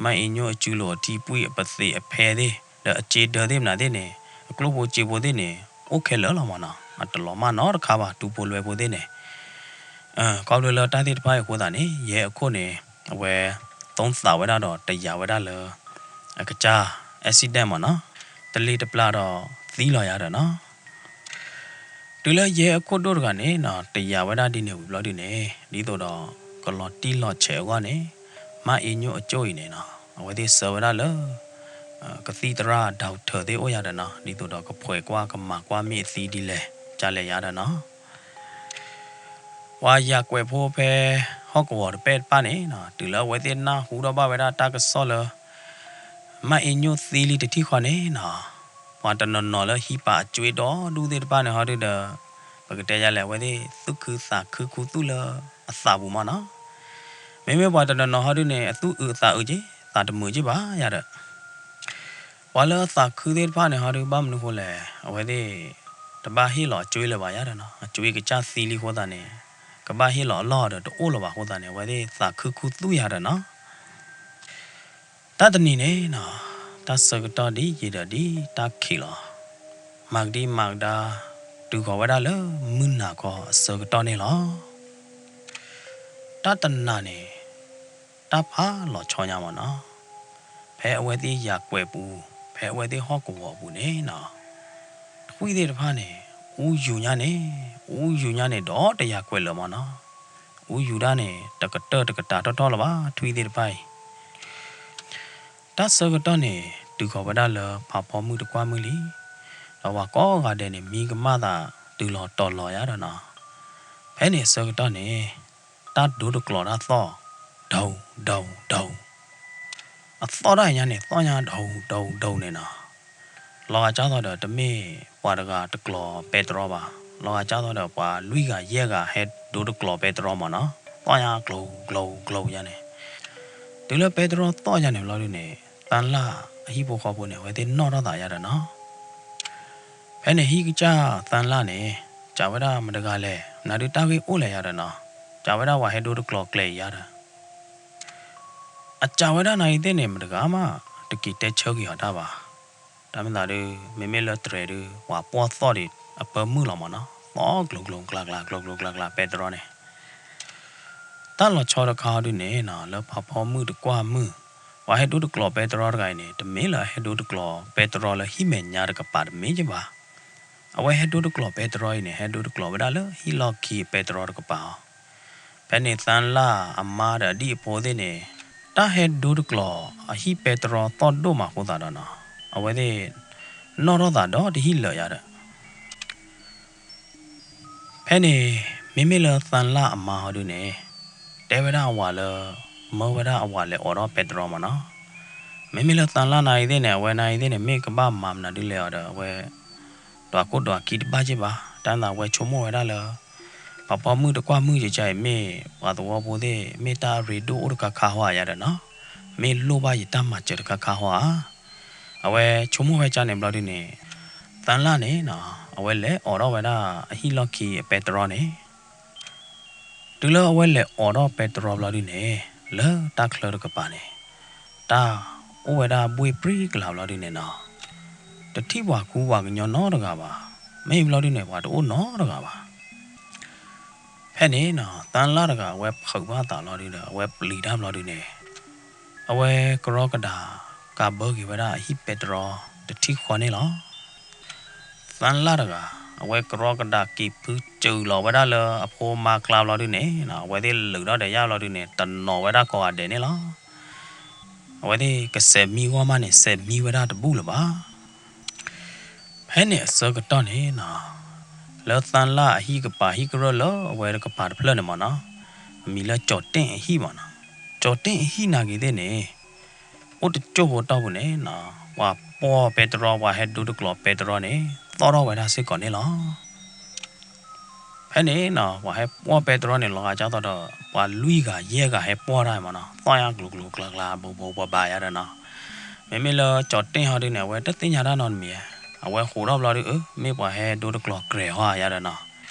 မၢ်အ့ညိၣ်အစုလိာ်အထံဖှံၣ်အပသံးအဖဲသ့ၣ် ဒီးအစ့ဒၢသ့ၣ်မနုၤသ့ၣ်န့ၣ် အကျိၣ်ဖိစ့ဖိသ့ၣ်န့ၣ် အိၣ်ခဲလၢာ်လီၤမးနီၤ. အတလီၤမၢ်နီတခါဘၣ် ထူဖိလွဲဖိသ့ၣ်န့ၣ် ခီဖျိလၢတၢ်သ့ၣ်တဖၣ်အံၤအဃိသတးန့ၣ် ယဲအခိၣ်န့ၣ် အဝဲ သုံးသပ်ဝဲဒၣ်ဒီးတယာ်ဝဲဒၣ်လၢ အကစၢ် accident မးနီၤ တလံၤတပျၢ်ဒီးသံလီၤယၤဒီးနီၤ. တုၤလၢယဲအခိၣ်ဒိၣ်တဂၤန့ၣ်နီၤ တယာ်ဝဲဒၣ်ဒ်န့ၣ်ဝံၤဘျီဒုန့ၣ် ဒ်သိးဒီးကလီၤတံၢ်လီၤဆဲးအဂီၢ်န့ၣ် မၢ်အ့ညိၣ်အကၠိၣ်အံၤန့ၣ်နီၤ အဝဲသ့ၣ်ဆှၢဝဲဒၣ်လၢ ကသံၣ်သရၣ် doctor သ့ၣ်အိၣ်ယၤဒီးနီၤ ဒ်သိးဒီးကဖှဲးကွၢ်ကမၤကွၢ်မ့ၢ်အသံဒ်လဲၣ် ကလဲၣ်ယၤဒီးနီၤ. ပှၤယၤကွဲးဖိဖဲ ဟီၣ်ကဝီၤတပဲၢ်တဖၣ်န့ၣ်နီၤ တုၤလၢအဝဲသ့ၣ်နၢ်ဟူထီၣ်ဘၣ်ဝဲဒၣ်တၢ်ကစီၣ်လၢ မၢ်အ့ညိၣ်သံလံတထံၣ်ဃီန့ၣ်နီၤ ပှၤတနီၤနီၤလၢဟံးပာ်အစ့ဒီဒူၣ်သ့ၣ်တဖၣ်န့ၣ်ဟီဒုဒီး ပကတဲယလဲၣ် အဝဲသ့ၣ်သူၣ်ခုသးခုခူသူၣ်လၢအသးပူၤမးနီၤ. မ့မ့ၢ်ပှၤတနီၤနီၤဟီဒုန့ၣ် အသူၣ်အုးအသးအုးက့ၤ သးတမုာ်က့ၤဘၣ်ယၤဒီး ပှၤလၢအသးခုသ့ၣ်တဖၣ်န့ၣ်ဟီဒု ဘၣ်မနုၤဃိလဲၣ် အဝဲသ့ၣ် တဘၣ်ဟ့ၣ်လီၤအစ့လၢၤဘၣ်ယၤဒီးနီၤ အစ့ကစၢ်သံလံအဃိသတးန့ၣ် ကဘၣ်ဟ့ၣ်လီၤအလီၢ်ဒီးတအိၣ်လၢၤဘၣ်အဃိသတးန့ၣ် အဝဲသ့ၣ်သးခုခူသူၣ်ယၤဒီးနီၤ. တၢ်တနံၤန့ၣ်နီၤ တၢ်ဆၢကတီၢ်ဒ်ယံာ်ဒီးဒ်တၢ်ခံးလီၤ. မၤကဒံမၤကဒါ တုၤဃီၤဝဲဒၣ်လၢမုၢ်နၤခီအဆၢကတီၢ်န့ၣ်လီၤ. တၢ်တနၤန့ၣ် တၢ်ဖးလီၤဆီညါမးနီၤ. ဖဲအဝဲသ့ၣ်ယၤကွဲးပူၤ ဖဲအဝဲသ့ၣ်ဟီၣ်ကဝီၤအပူၤန့ၣ်နီၤ ထွံၣ်သ့ၣ်တဖၣ်န့ၣ် အူယူၤညါန့ၣ် အူယူၤညါန့ၣ် ဒီးတယၤကွဲးလၢၤမးနီၤ. အူယူၤဒၣ်န့ၣ် တကတၢၢ်တကတၢၢ်ထီၣ်ထီၣ်လၢၤဘၣ် ထွံၣ်သ့ၣ်တဖၣ်အံၤ တၢ်ဆၢကတီၢ်န့ၣ် တုၤဃီၤဝဲဒၣ်လၢဖးဖီမုၢ်တကွၢ်မုၢ်လံ. ဒီးပှၤကိးဂၤဒဲးန့ၣ် မံကမၣ်သးတုၤလီၤတီၤလီၤယၤဒီးနီၤ. ဖဲန့ၣ်အဆၢကတီၢ်န့ၣ် တၢ်ဒိတကျိာ်တၢ်သီၣ် ဒိ ဒိ ဒိ အသီၣ်တၢ်ညါန့ၣ် သီၣ်ညါ ဒိ ဒိ ဒိ န့ၣ်နီၤ. လီၤဂာ်ကၢ်သိးဒီး တမ့ၢ်ပှၤတဂၤတကျိာ်ပဲတြီဘၣ်, လီၤဂာ်ကၢ်သိးဒီး ပှၤလွံၢ်ဂၤယဲၢ်ဂၤဟဲဒိတကျိာ်ပဲတြီမ့ၢ်နီၤ, သီၣ်ညါ ကျိၤ ကျိၤ ကျိၤ ယါန့ၣ်. တုၤလၢပဲတြီသီၣ်ယါန့ၣ်ဘျီဒုန့ၣ် သၢလၣ်အဟံၣ်ဖိဃီဖိန့ၣ် အဝဲသ့ၣ်နီၣ်ထီၣ်သးယါဒီးနီၤ. ဖဲန့ၣ်ဟံၣ်ကစၢ်သၢလၣ်န့ၣ် စံးဝဲဒၣ်မတဂၤလဲၣ်, နၤဒုးတၢ်ဂ့ၢ်အိၣ်လဲၣ်ယါဒီးနီၤ, စံးဝဲဒၣ်ပှၤဟဲဒိတကျိာ်ကျဲၤယါဒီး အစံးဝဲဒၣ်နၤအံၤသ့ၣ်န့ၣ် မတဂၤမး တက့ၤတဲဆၢက့ၤအီၤတၢ်ဘၣ်. တၢ်မ့ၢ်သးဒုး မ့မ့ၢ်လၢတြဲၤဒုး ပှၤပှီၢ်သီၣ်ဒံးအပၢမုၢ်လီၤမ့ၢ်နီၤ, သီၣ်ကျိၤကျိၤကျါကျါ ကျိၤကျိၤကျါကျါ ပဲတြီန့ၣ်. တၢ်လီၤဆီတခါအီၤဒုန့ၣ်နီၤ လၢဖးဖီမုၢ်တကွၢ်မုၢ် ပှၤဟဲဒိတကျိာ်ပဲတြီတဂၤအံၤန့ၣ် တမ့ၢ်လၢအဟဲဒိတကျိာ်ပဲတြီလၢဟံၣ်မဲာ်ညါတကပၤတမ့ၢ်က့ဘၣ်. အဝဲဟဲဒိတကျိာ်ပဲတြီအံၤန့ၣ် ဟဲဒိတကျိာ်ဝဲဒၣ်လၢဟံၣ်လီၢ်ခံအပဲတြီတကပၤအီၤ. ဖဲန့ၣ်သၢလၣ်အမါဒီးအဒံၣ်အဖိသ့ၣ်န့ၣ် တၢ်ဟဲဒိတကျိာ်အဟံၣ်ပဲတြီသီၣ်ဒိၣ်မးအဃိသတးဒီးနီၤ အဝဲသ့ၣ် နီၣ်ထီၣ်သးဒီးတဟံၣ်လၢာ်ယါဒီး ဖဲန့ၣ် မ့မ့ၢ်လၢသၢလၣ်အမါအီၤဒုန့ၣ် တဲဝဲဒၣ်အဝၤလၢ မၢဝဲဒၣ်အဝၤလဲၤအိးထီၣ်ပဲတြီမ့ၢ်နီၤ. မ့မ့ၢ်လၢသၢလၣ်နၤအံၤသ့ၣ်န့ၣ် အဝဲနၤအံၤသ့ၣ်န့ၣ် မ့ၢ်ကဘၣ်မၤမနုၤဒုလဲၣ်အီၤဒီး အဝဲ ဒွးကိၣ်ဒွးကံတဘၣ်က့ဘၣ်. တၢ်သးဝဲဆိကမိၣ်ဝဲဒၣ်လၢ ပှၤပိာ်မုၣ်တကွၢ်မုၢ်ကကါအံၤ မ့ၢ်ပှၤသဝီဖိသ့ၣ် မ့ၢ်တၢ်အရ့ဒိၣ်အိၣ်တခါခါဟီဧါယါဒီးနီၤ, မ့ၢ်လိၣ်ဘၣ်ယတၢ်မၤစၢၤတခါခါဟီဧါ. အဝဲဆိကမိၣ်ဝဲကန့ၣ်ဘျီဒုန့ၣ် သၢလၣ်န့ၣ်နီၤ အဝဲလဲၤအိးထီၣ်ဝဲဒၣ်အဟံၣ်လီၢ်ခံအပဲတြီန့ၣ် တုၤလၢအဝဲလဲၤအိးထီၣ်ပဲတြီဘျီဒုန့ၣ် လၢတၢ်ချၢတကပၤန့ၣ် တၢ်အိၣ်ဝဲဒၣ်ဘှ့ၣ်ပြံကလၤဘျီဒုန့ၣ်နီၤ, တထံၣ်ပှၤကူပှၤကညီနီတဂၤဘၣ်. မ့ၢ်ဘျီဒုန့ၣ် ပှၤတအိၣ်နီတဂၤဘၣ်. ဖဲန့ၣ်နီၤ သၢလၣ်တဂၤ အဝဲဖုးဘၣ်သးဘျီဒုဒီး အဝဲပျံၤတၢ်ဘျီဒုန့ၣ် အဝဲကရီကဒးကးဘၢက့ၤဝဲဒၣ်အဟံၣ်ပဲတြီတထံၣ်ဃီန့ၣ်လီၤ. သၢလၣ်တဂၤ အဝဲကရီကဒးက့ၤဖုစၢၤလီၤဝဲဒၣ်လၢအဖိမါကျါဘျီဒုန့ၣ် အဝဲသ့ၣ်လုးထီၣ်ဒီးယၣ်ဘျီဒုန့ၣ် တနီၤဝဲဒၣ်ကိးဂၤဒဲးန့ၣ်လီၤ. အဝဲသ့ၣ်ကစဲးမံဂီၢ်မးန့ၣ် စဲးမံဝဲဒၣ်တဘူၣ်လၢၤဘၣ်. ဖဲန့ၣ်အဆၢကတီၢ်န့ၣ်နီၤ လၢသၢလၣ်အဟံၣ်ကပၤဟံၣ်ကရၢၢ်လၢအဝဲတကပၤတဖျၢၣ်န့ၣ်မ့ၢ်နီၤ, အမံၤလၢကၠီၤတ့ၣ်အဟံၣ်မ့ၢ်နီၤ. ကၠီၤတ့ၣ်အဟံၣ်နာ်က့ၤသ့ၣ်န့ၣ် အိၣ်တကၠိၢ်ဖိတီၢ်ပူၤန့ၣ်နီၤ ပှၤပိာ်ပဲတြီ ပှၤဟဲဒိတကျိာ်ပဲတြီန့ၣ် သီၣ်ထီၣ်ဝဲဒၣ်စ့ၢ်ကီးန့ၣ်လီၤ. ဖဲန့ၣ်နီၤ ပှၤဟဲပိာ်ပဲတြီန့ၣ် လီၤဂာ်ကၢ်သိးဒီး ပှၤလွံၢ်ဂၤယဲၢ်ဂၤဟဲပိာ်တၢ်မ့ၢ်နီၤ, သီၣ်ယါကျိၤကျိၤကျါကျါ ဘိးဘိးဘၣ်ဘၣ်ယါဒီးနီၤ. မ့မ့ၢ်လၢကၠီၤတ့ၣ်ဟီဒုန့ၣ် အဝဲတသ့ၣ်ညါတၢ်နီတမံၤ, အဝဲဃိးထီၣ်ဘျီဒု အၢ မ့ၢ်ပှၤဟဲဒိတကျိာ်ကြဲးဟီဧါယါဒီးနီၤ.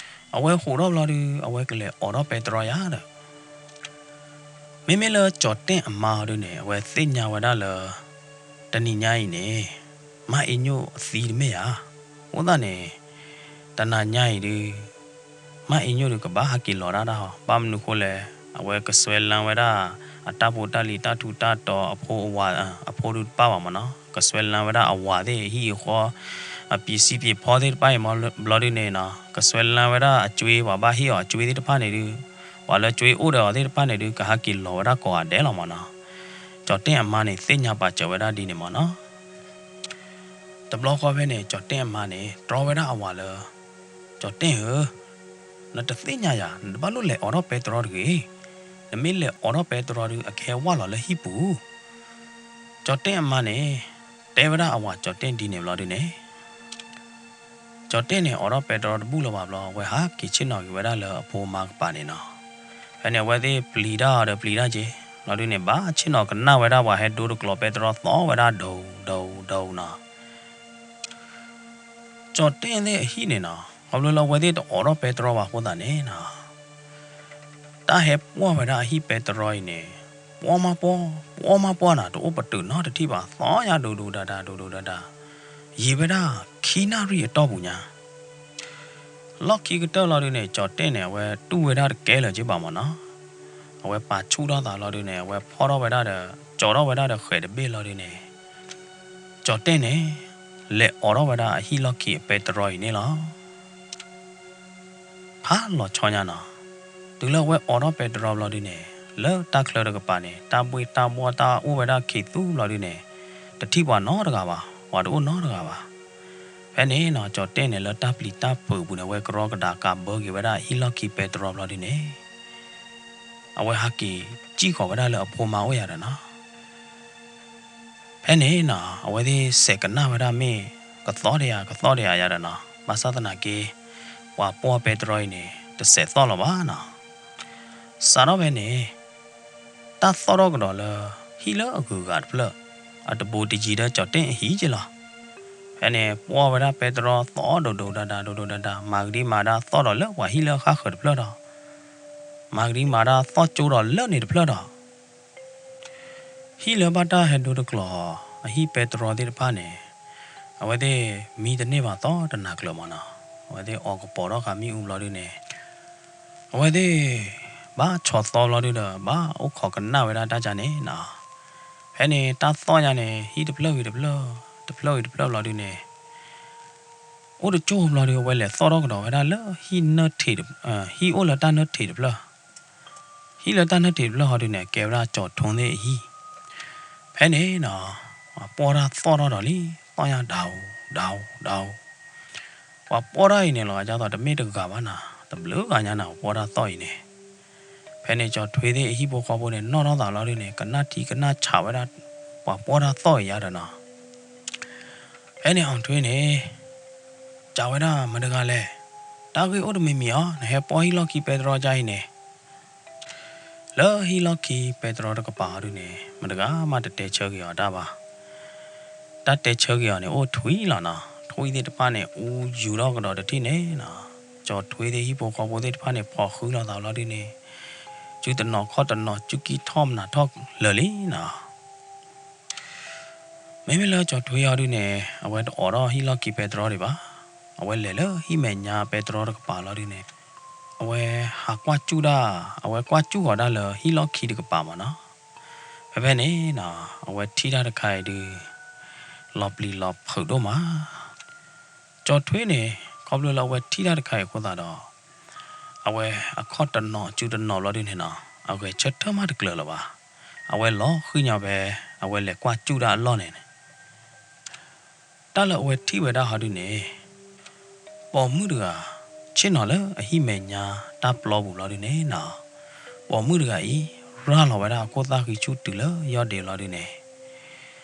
အဝဲဃိးထီၣ်ဘျီဒု အဝဲကလဲၤအိးထီၣ်ပဲတြီယါဒီး မ့မ့ၢ်လၢကၠီၤတ့ၣ်အမါဟီဒုန့ၣ် အဝဲသ့ၣ်ညါဝဲဒၣ်လၢ တနံၤညါအံၤန့ၣ် မါအ့ညိၣ်အသံတမ့ၢ်ဧါ. အဃိသတးန့ၣ် တနၤညါအံၤဒု မါအ့ညိၣ်ဒုကဘၣ်ဟးက့ၤလီၤဒၣ်တၢ်ဟီ, ဘၣ်မနုၤဃိလဲၣ်, အဝဲကစွဲလန်းဝဲဒၣ် အတၢ်ဖိတၢ်လံၤတၢ်ထူးတၢ်တီၤအဖိအဝၤ အဖိဒုတဖၣ်ဘၣ်မ့ၢ်နီၤ, ကစွဲလန်းဝဲဒၣ်အဝၤသ့ၣ်အဟံၣ်အဃီ အပံးစံပံးဖီသ့ၣ်တဖၣ်အံၤဘျီဒုန့ၣ်နီၤ, ကစွဲလန်းဝဲဒၣ်အကွ့ ပှၤဘၣ်ဟ့ၣ်အီၤအကွ့သ့ၣ်တဖၣ်န့ၣ်ဒု, ပှၤလၢကွ့အိၣ်ဒီးအီၤသ့ၣ်တဖၣ်န့ၣ်ဒု ကဟးက့ၤလီၤဝဲဒၣ်ကိးဂၤဒဲးလီၤမ့ၢ်နီၤ. ကၠီၤတ့ၣ်အမါန့ၣ် သ့ၣ်ညါပာ်စၢၤဝဲဒၣ်ဒ်န့ၣ်မ့ၢ်နီၤ. တဘျီဃီဖဲန့ၣ် ကၠီၤတ့ၣ်အမါန့ၣ် တြီဝဲဒၣ်အဝၤလၢ ကၠီၤတ့ၣ်ဧၢ, နတသ့ၣ်ညါယၤ, နတဘၣ်လိၣ်လဲၤအိးထီၣ်ပဲတြီတဂ့ၤ. နမ့ၢ်လဲၤအိးထီၣ်ပဲတြီဒု အကဟဲဝၢ်လီၤလၢဟံၣ်ပူၤ. ကၠီၤတ့ၣ်အမါန့ၣ် တဲဝဲဒၣ်အဝၤကၠီၤတ့ၣ်ဒ်န့ၣ်ဘျီဒုန့ၣ် ကၠီၤတ့ၣ်န့ၣ် အိးထီၣ်ပဲတြီတဘူၣ်လၢၤဘၣ်ဘျီ အဝဲဟးက့ၤဆ့ၣ်နီၤက့ၤဝဲဒၣ်လၢအဖိမါကပၤန့ၣ်နီၤ. ဖဲန့ၣ် အဝဲသ့ၣ်ပျံၤတၢ်အီၤဒီးပျံၤတၢ်က့ၤ ဘျီဒုန့ၣ် ဘၣ်ဆ့ၣ်နီၤကနၣ်ဝဲဒၣ်ပှၤဟဲဒိတကျိာ်ပဲတြီသီၣ်ဝဲဒၣ်ဒိးဒိးဒိးနီၤ. ကၠီၤတ့ၣ်သ့ၣ်အဟံၣ်န့ၣ်နီၤ ခီဖျိလၢအဝဲသ့ၣ်တအိးထီၣ်ပဲတြီဘၣ်အဃိသတးန့ၣ်နီၤ တၢ်ဟဲပှီၢ်ဝဲဒၣ်အဟံၣ်ပဲတြီအံၤန့ၣ် ပှီၢ်မးပှီၢ် ပှီၢ်မးပှီၢ်နီၤ တအိၣ်ပတုာ်နီတထံၣ်ဘၣ် သီၣ်ညါဒိးဒိးဒါဒါဒိးဒိးဒါဒါ ယံာ်ဝဲဒၣ်ခံနၣ်ရံၣ်အတီၢ်ပူၤညါ လီၢ်ခံကတၢၢ်လီၤဒုန့ၣ် ကၠီၤတ့ၣ်န့ၣ် အဝဲတူၢ်ဝဲဒၣ်တကဲလၢၤက့ဘၣ်မ့ၢ်နီၤ. အဝဲပာ်ဆူၣ်ထီၣ်သးလီၤဒုန့ၣ် အဝဲဖီၣ်ထီၣ်ဝဲဒၣ်ဒီး ကၠီထီၣ်ဝဲဒၣ်ဒီးဃဲးတဘ့ၣ်လီၤဒုန့ၣ် ကၠီၤတ့ၣ်န့ၣ် လဲၤအိးထီၣ်ဝဲဒၣ်အဟံၣ်လီၢ်ခံအပဲတြီအံၤန့ၣ်လီၤ. ဖးလီၤဆီညါနီၤ, တုၤလၢအဝဲအိးထီၣ်ပဲတြီဘျီဒုန့ၣ် လၢတၢ်ချၢတကပၤန့ၣ် တၢ်ဘှ့ၣ်တၢ်ဘှီၣ်တၢ်အိၣ်ဝဲဒၣ်ခံးသူဘျီဒုန့ၣ် တထံၣ်ပှၤနီတဂၤဘၣ်, ပှၤတအိၣ်နီတဂၤဘၣ်. ဖဲန့ၣ်နီၤ ကၠီၤတဲၣ်န့ၣ် လၢတၢ်ပျံၤတၢ်ဖုးအပူၤန့ၣ် အဝဲကရီကဒါကးဘၢက့ၤဝဲဒၣ်ဟံၣ်လီၢ်ခံပဲတြီဘျီဒုန့ၣ် အဝဲဟးက့ၤစံၣ်ဃီၤဝဲဒၣ်လၢအဖိမါအိၣ်ယၤဒီးနီၤ. ဖဲန့ၣ်နီၤ အဝဲသ့ၣ်စဲးကနၣ်ဝဲဒၣ်မ့ၢ်ကသီၣ်ဒီးယၤ ကသီၣ်ဒီးယၤယၤဒီးနီၤ, ဘၣ်ဆၣ်သနာ်က့ ပှၤပှီၢ်ပဲတြီအံၤန့ၣ် တစဲးသီၣ်လီၤဘၣ်နီၤ. စးထီၣ်ဖဲန့ၣ် တၢ်သီၣ်ထီၣ်ကဒီးလၢ ဟံၣ်လၢအဂုၤအဂၤတဖျၢၣ် အတဘူးတယံၤဒီးကၠီၤတဲၣ်အဟံၣ်က့လီၤ. ဖဲန့ၣ် ပှီၢ်ဝဲဒၣ်ပဲတြီသီၣ်ဒိၣ်ဒိၣ်ဒါဒါ ဒိၣ်ဒိၣ်ဒါဒါ မၤကဒံမၤဒါသီၣ်ဒီးလၢပှၤဟံၣ်လၢအဃၣ်ဃၢၤတဖျၢၣ်ဒီး မၤကဒံမၤဒါသီၣ်ကၠိဒီးလၢန့ၣ်တဖျၢၣ်ဒီး ဟံၣ်လၢဘၣ်တၢ်ဟဲဒိတကျိၤ အဟံၣ်ပဲတြီသ့ၣ်တဖၣ်န့ၣ် အဝဲသ့ၣ်မံတန့ၢ်ဘၣ်သီၣ်တနၤကျၢၤမးနီၤ. အဝဲသ့ၣ်အီၣ်ကပီၤထီၣ်ဃာ်မ့ၣ်အူဘျီဒုန့ၣ် အဝဲသ့ၣ် ဘၣ်ဆီၣ်သီဘျီဒုဒီး ဘၣ်အိၣ်ခိးကနၣ်ဝဲဒၣ်တၢ်ကါန့ၣ်နီၤ. ဖဲန့ၣ်တၢ်သီၣ်ညါန့ၣ် ဟံၣ်တဖျၢၣ်ဂ့ၤတဖျၢၣ် တဖျၢၣ်ဂ့ၤတဖျၢၣ်ဘျီဒုန့ၣ် အိၣ်တကၠိၢ်ဘျီဒု အဝဲလဲၤသီၣ်ထီၣ်ကဒီးဝဲဒၣ်လၢဟံၣ်နၢၢ်ထံးတ ဟံၣ်အိၣ်လၢတၢ်နၢၢ်ထံးတဖျၢၣ် ဟံၣ်လၢတၢ်နၢၢ်ထံးတဖျၢၣ်ဟီဒုန့ၣ် ကဲဝဲဒၣ်ကၠီၤထွဲသ့ၣ်အဟံၣ်. ဖဲန့ၣ်နီၤ ပှီၢ်တၢ်သီၣ်ထီၣ်ဒီးလံ သီၣ်ညါဒၣ်အူ ဒၣ်အူ ဒၣ်အူ ပှၤပှီၢ်တၢ်အံၤန့ၣ်လီၤ ဒ်သိးတမ့ၢ်တဂၤဘၣ်နၤ တဘျုးဂၤညါနၤ ပှီၢ်တၢ်သီၣ်အံၤန့ၣ်. ဖဲန့ၣ်ကၠီၤထွဲသ့ၣ်အဟံၣ်ဖိဃီဖိန့ၣ် နီၢ်ထီၣ်သးလီၤဒုန့ၣ် ကနၣ်ထံကနၣ်ဆးဝဲဒၣ် ပှၤပှီၢ်တၢ်သီၣ်အံၤယါဒီးနီၤ. ဖဲန့ၣ်အီၤထွဲန့ၣ် စံးဝဲဒၣ်မတၤတဂၤလဲၣ်, တၢ်ဂ့ၢ်အိၣ်တမံၤမံၤအီၤ နဟဲပှီၢ်ဟံၣ်လီၢ်ခံပဲတြီကါအံၤန့ၣ် လၢဟံၣ်လီၢ်ခံပဲတြီတကပၤအီၤဒုန့ၣ် မတဂၤမးတတဲဆၢက့ၤအီၤတၢ်ဘၣ်. တၢ်တဲဆၢက့ၤအီၤန့ၣ် အိၣ်ထွံၣ်လီၤနီၤ. ထွံၣ်သ့ၣ်တဖၣ်န့ၣ် အူယူၤထီၣ်ကဒီးတထံၣ်န့ၣ်နီၤ. ကၠီၤထွဲသ့ၣ်ဟံၣ်ဖိဃီဖိသ့ၣ်တဖၣ်န့ၣ် ဖီၣ်ဃုလိာ်သးလီၤဒုန့ၣ် စုတနီၤခီၣ်တနီၤ စုကံၢ်ထီၣ်မနၤထီၣ်လၢာ်လံနီၤ. မ့မ့ၢ်လၢကၠီၤထွဲအီၤဒုန့ၣ် အဝဲတအိးထီၣ်ဟံၣ်လီၢ်ခံပဲတြီဒံးဘၣ်. အဝဲလဲၤလၢဟံၣ်မဲာ်ညါပဲတြီတကပၤလီၤဒုန့ၣ် အဝဲဟးကွၢ်စူၣ်ဒၣ် အဝဲကွၢ်စူၣ်ဃီၤဒၣ်လၢဟံၣ်လီၢ်ခံတကပၤမးနီၤ. ဖဲဖဲန့ၣ်နီၤ အဝဲထံၣ်တၢ်တခါအံၤဒု လီၤပျံၤလီၤဖုးဒိၣ်မး. ကၠီၤထွဲန့ၣ် ခီဖျိလၢအဝဲထံၣ်တၢ်တခါအံၤအဃိသတးဒီး အဝဲအခီၣ်တနီၤစုတနီၤလီၤဒုန့ၣ်နီၤ အဂဲၤဆၢထၢၣ်မးတကျၢၤလၢၤဘၣ်. အဝဲလီၤဃံညီဖဲ အဝဲလဲၤကွၢ်စူၣ်ဒၣ်အလီၢ်န့ၣ် တၢ်လၢအဝဲထံၣ်ဝဲဒၣ်ဟီဒုန့ၣ် ပိာ်မုၣ်တဂၤ ဆ့ၣ်နီၤလၢအဟံၣ်မဲာ်ညါတၢ်ပျီပူၤလီၤဒုန့ၣ်နီၤ. ပိာ်မုၣ်တဂၤအံၤ ရၤလီၤဝဲဒၣ်အခိၣ်သၣ်ဃံဆူၣ်တုၤလၢယီၢ်ဒ့လီၤဒုန့ၣ်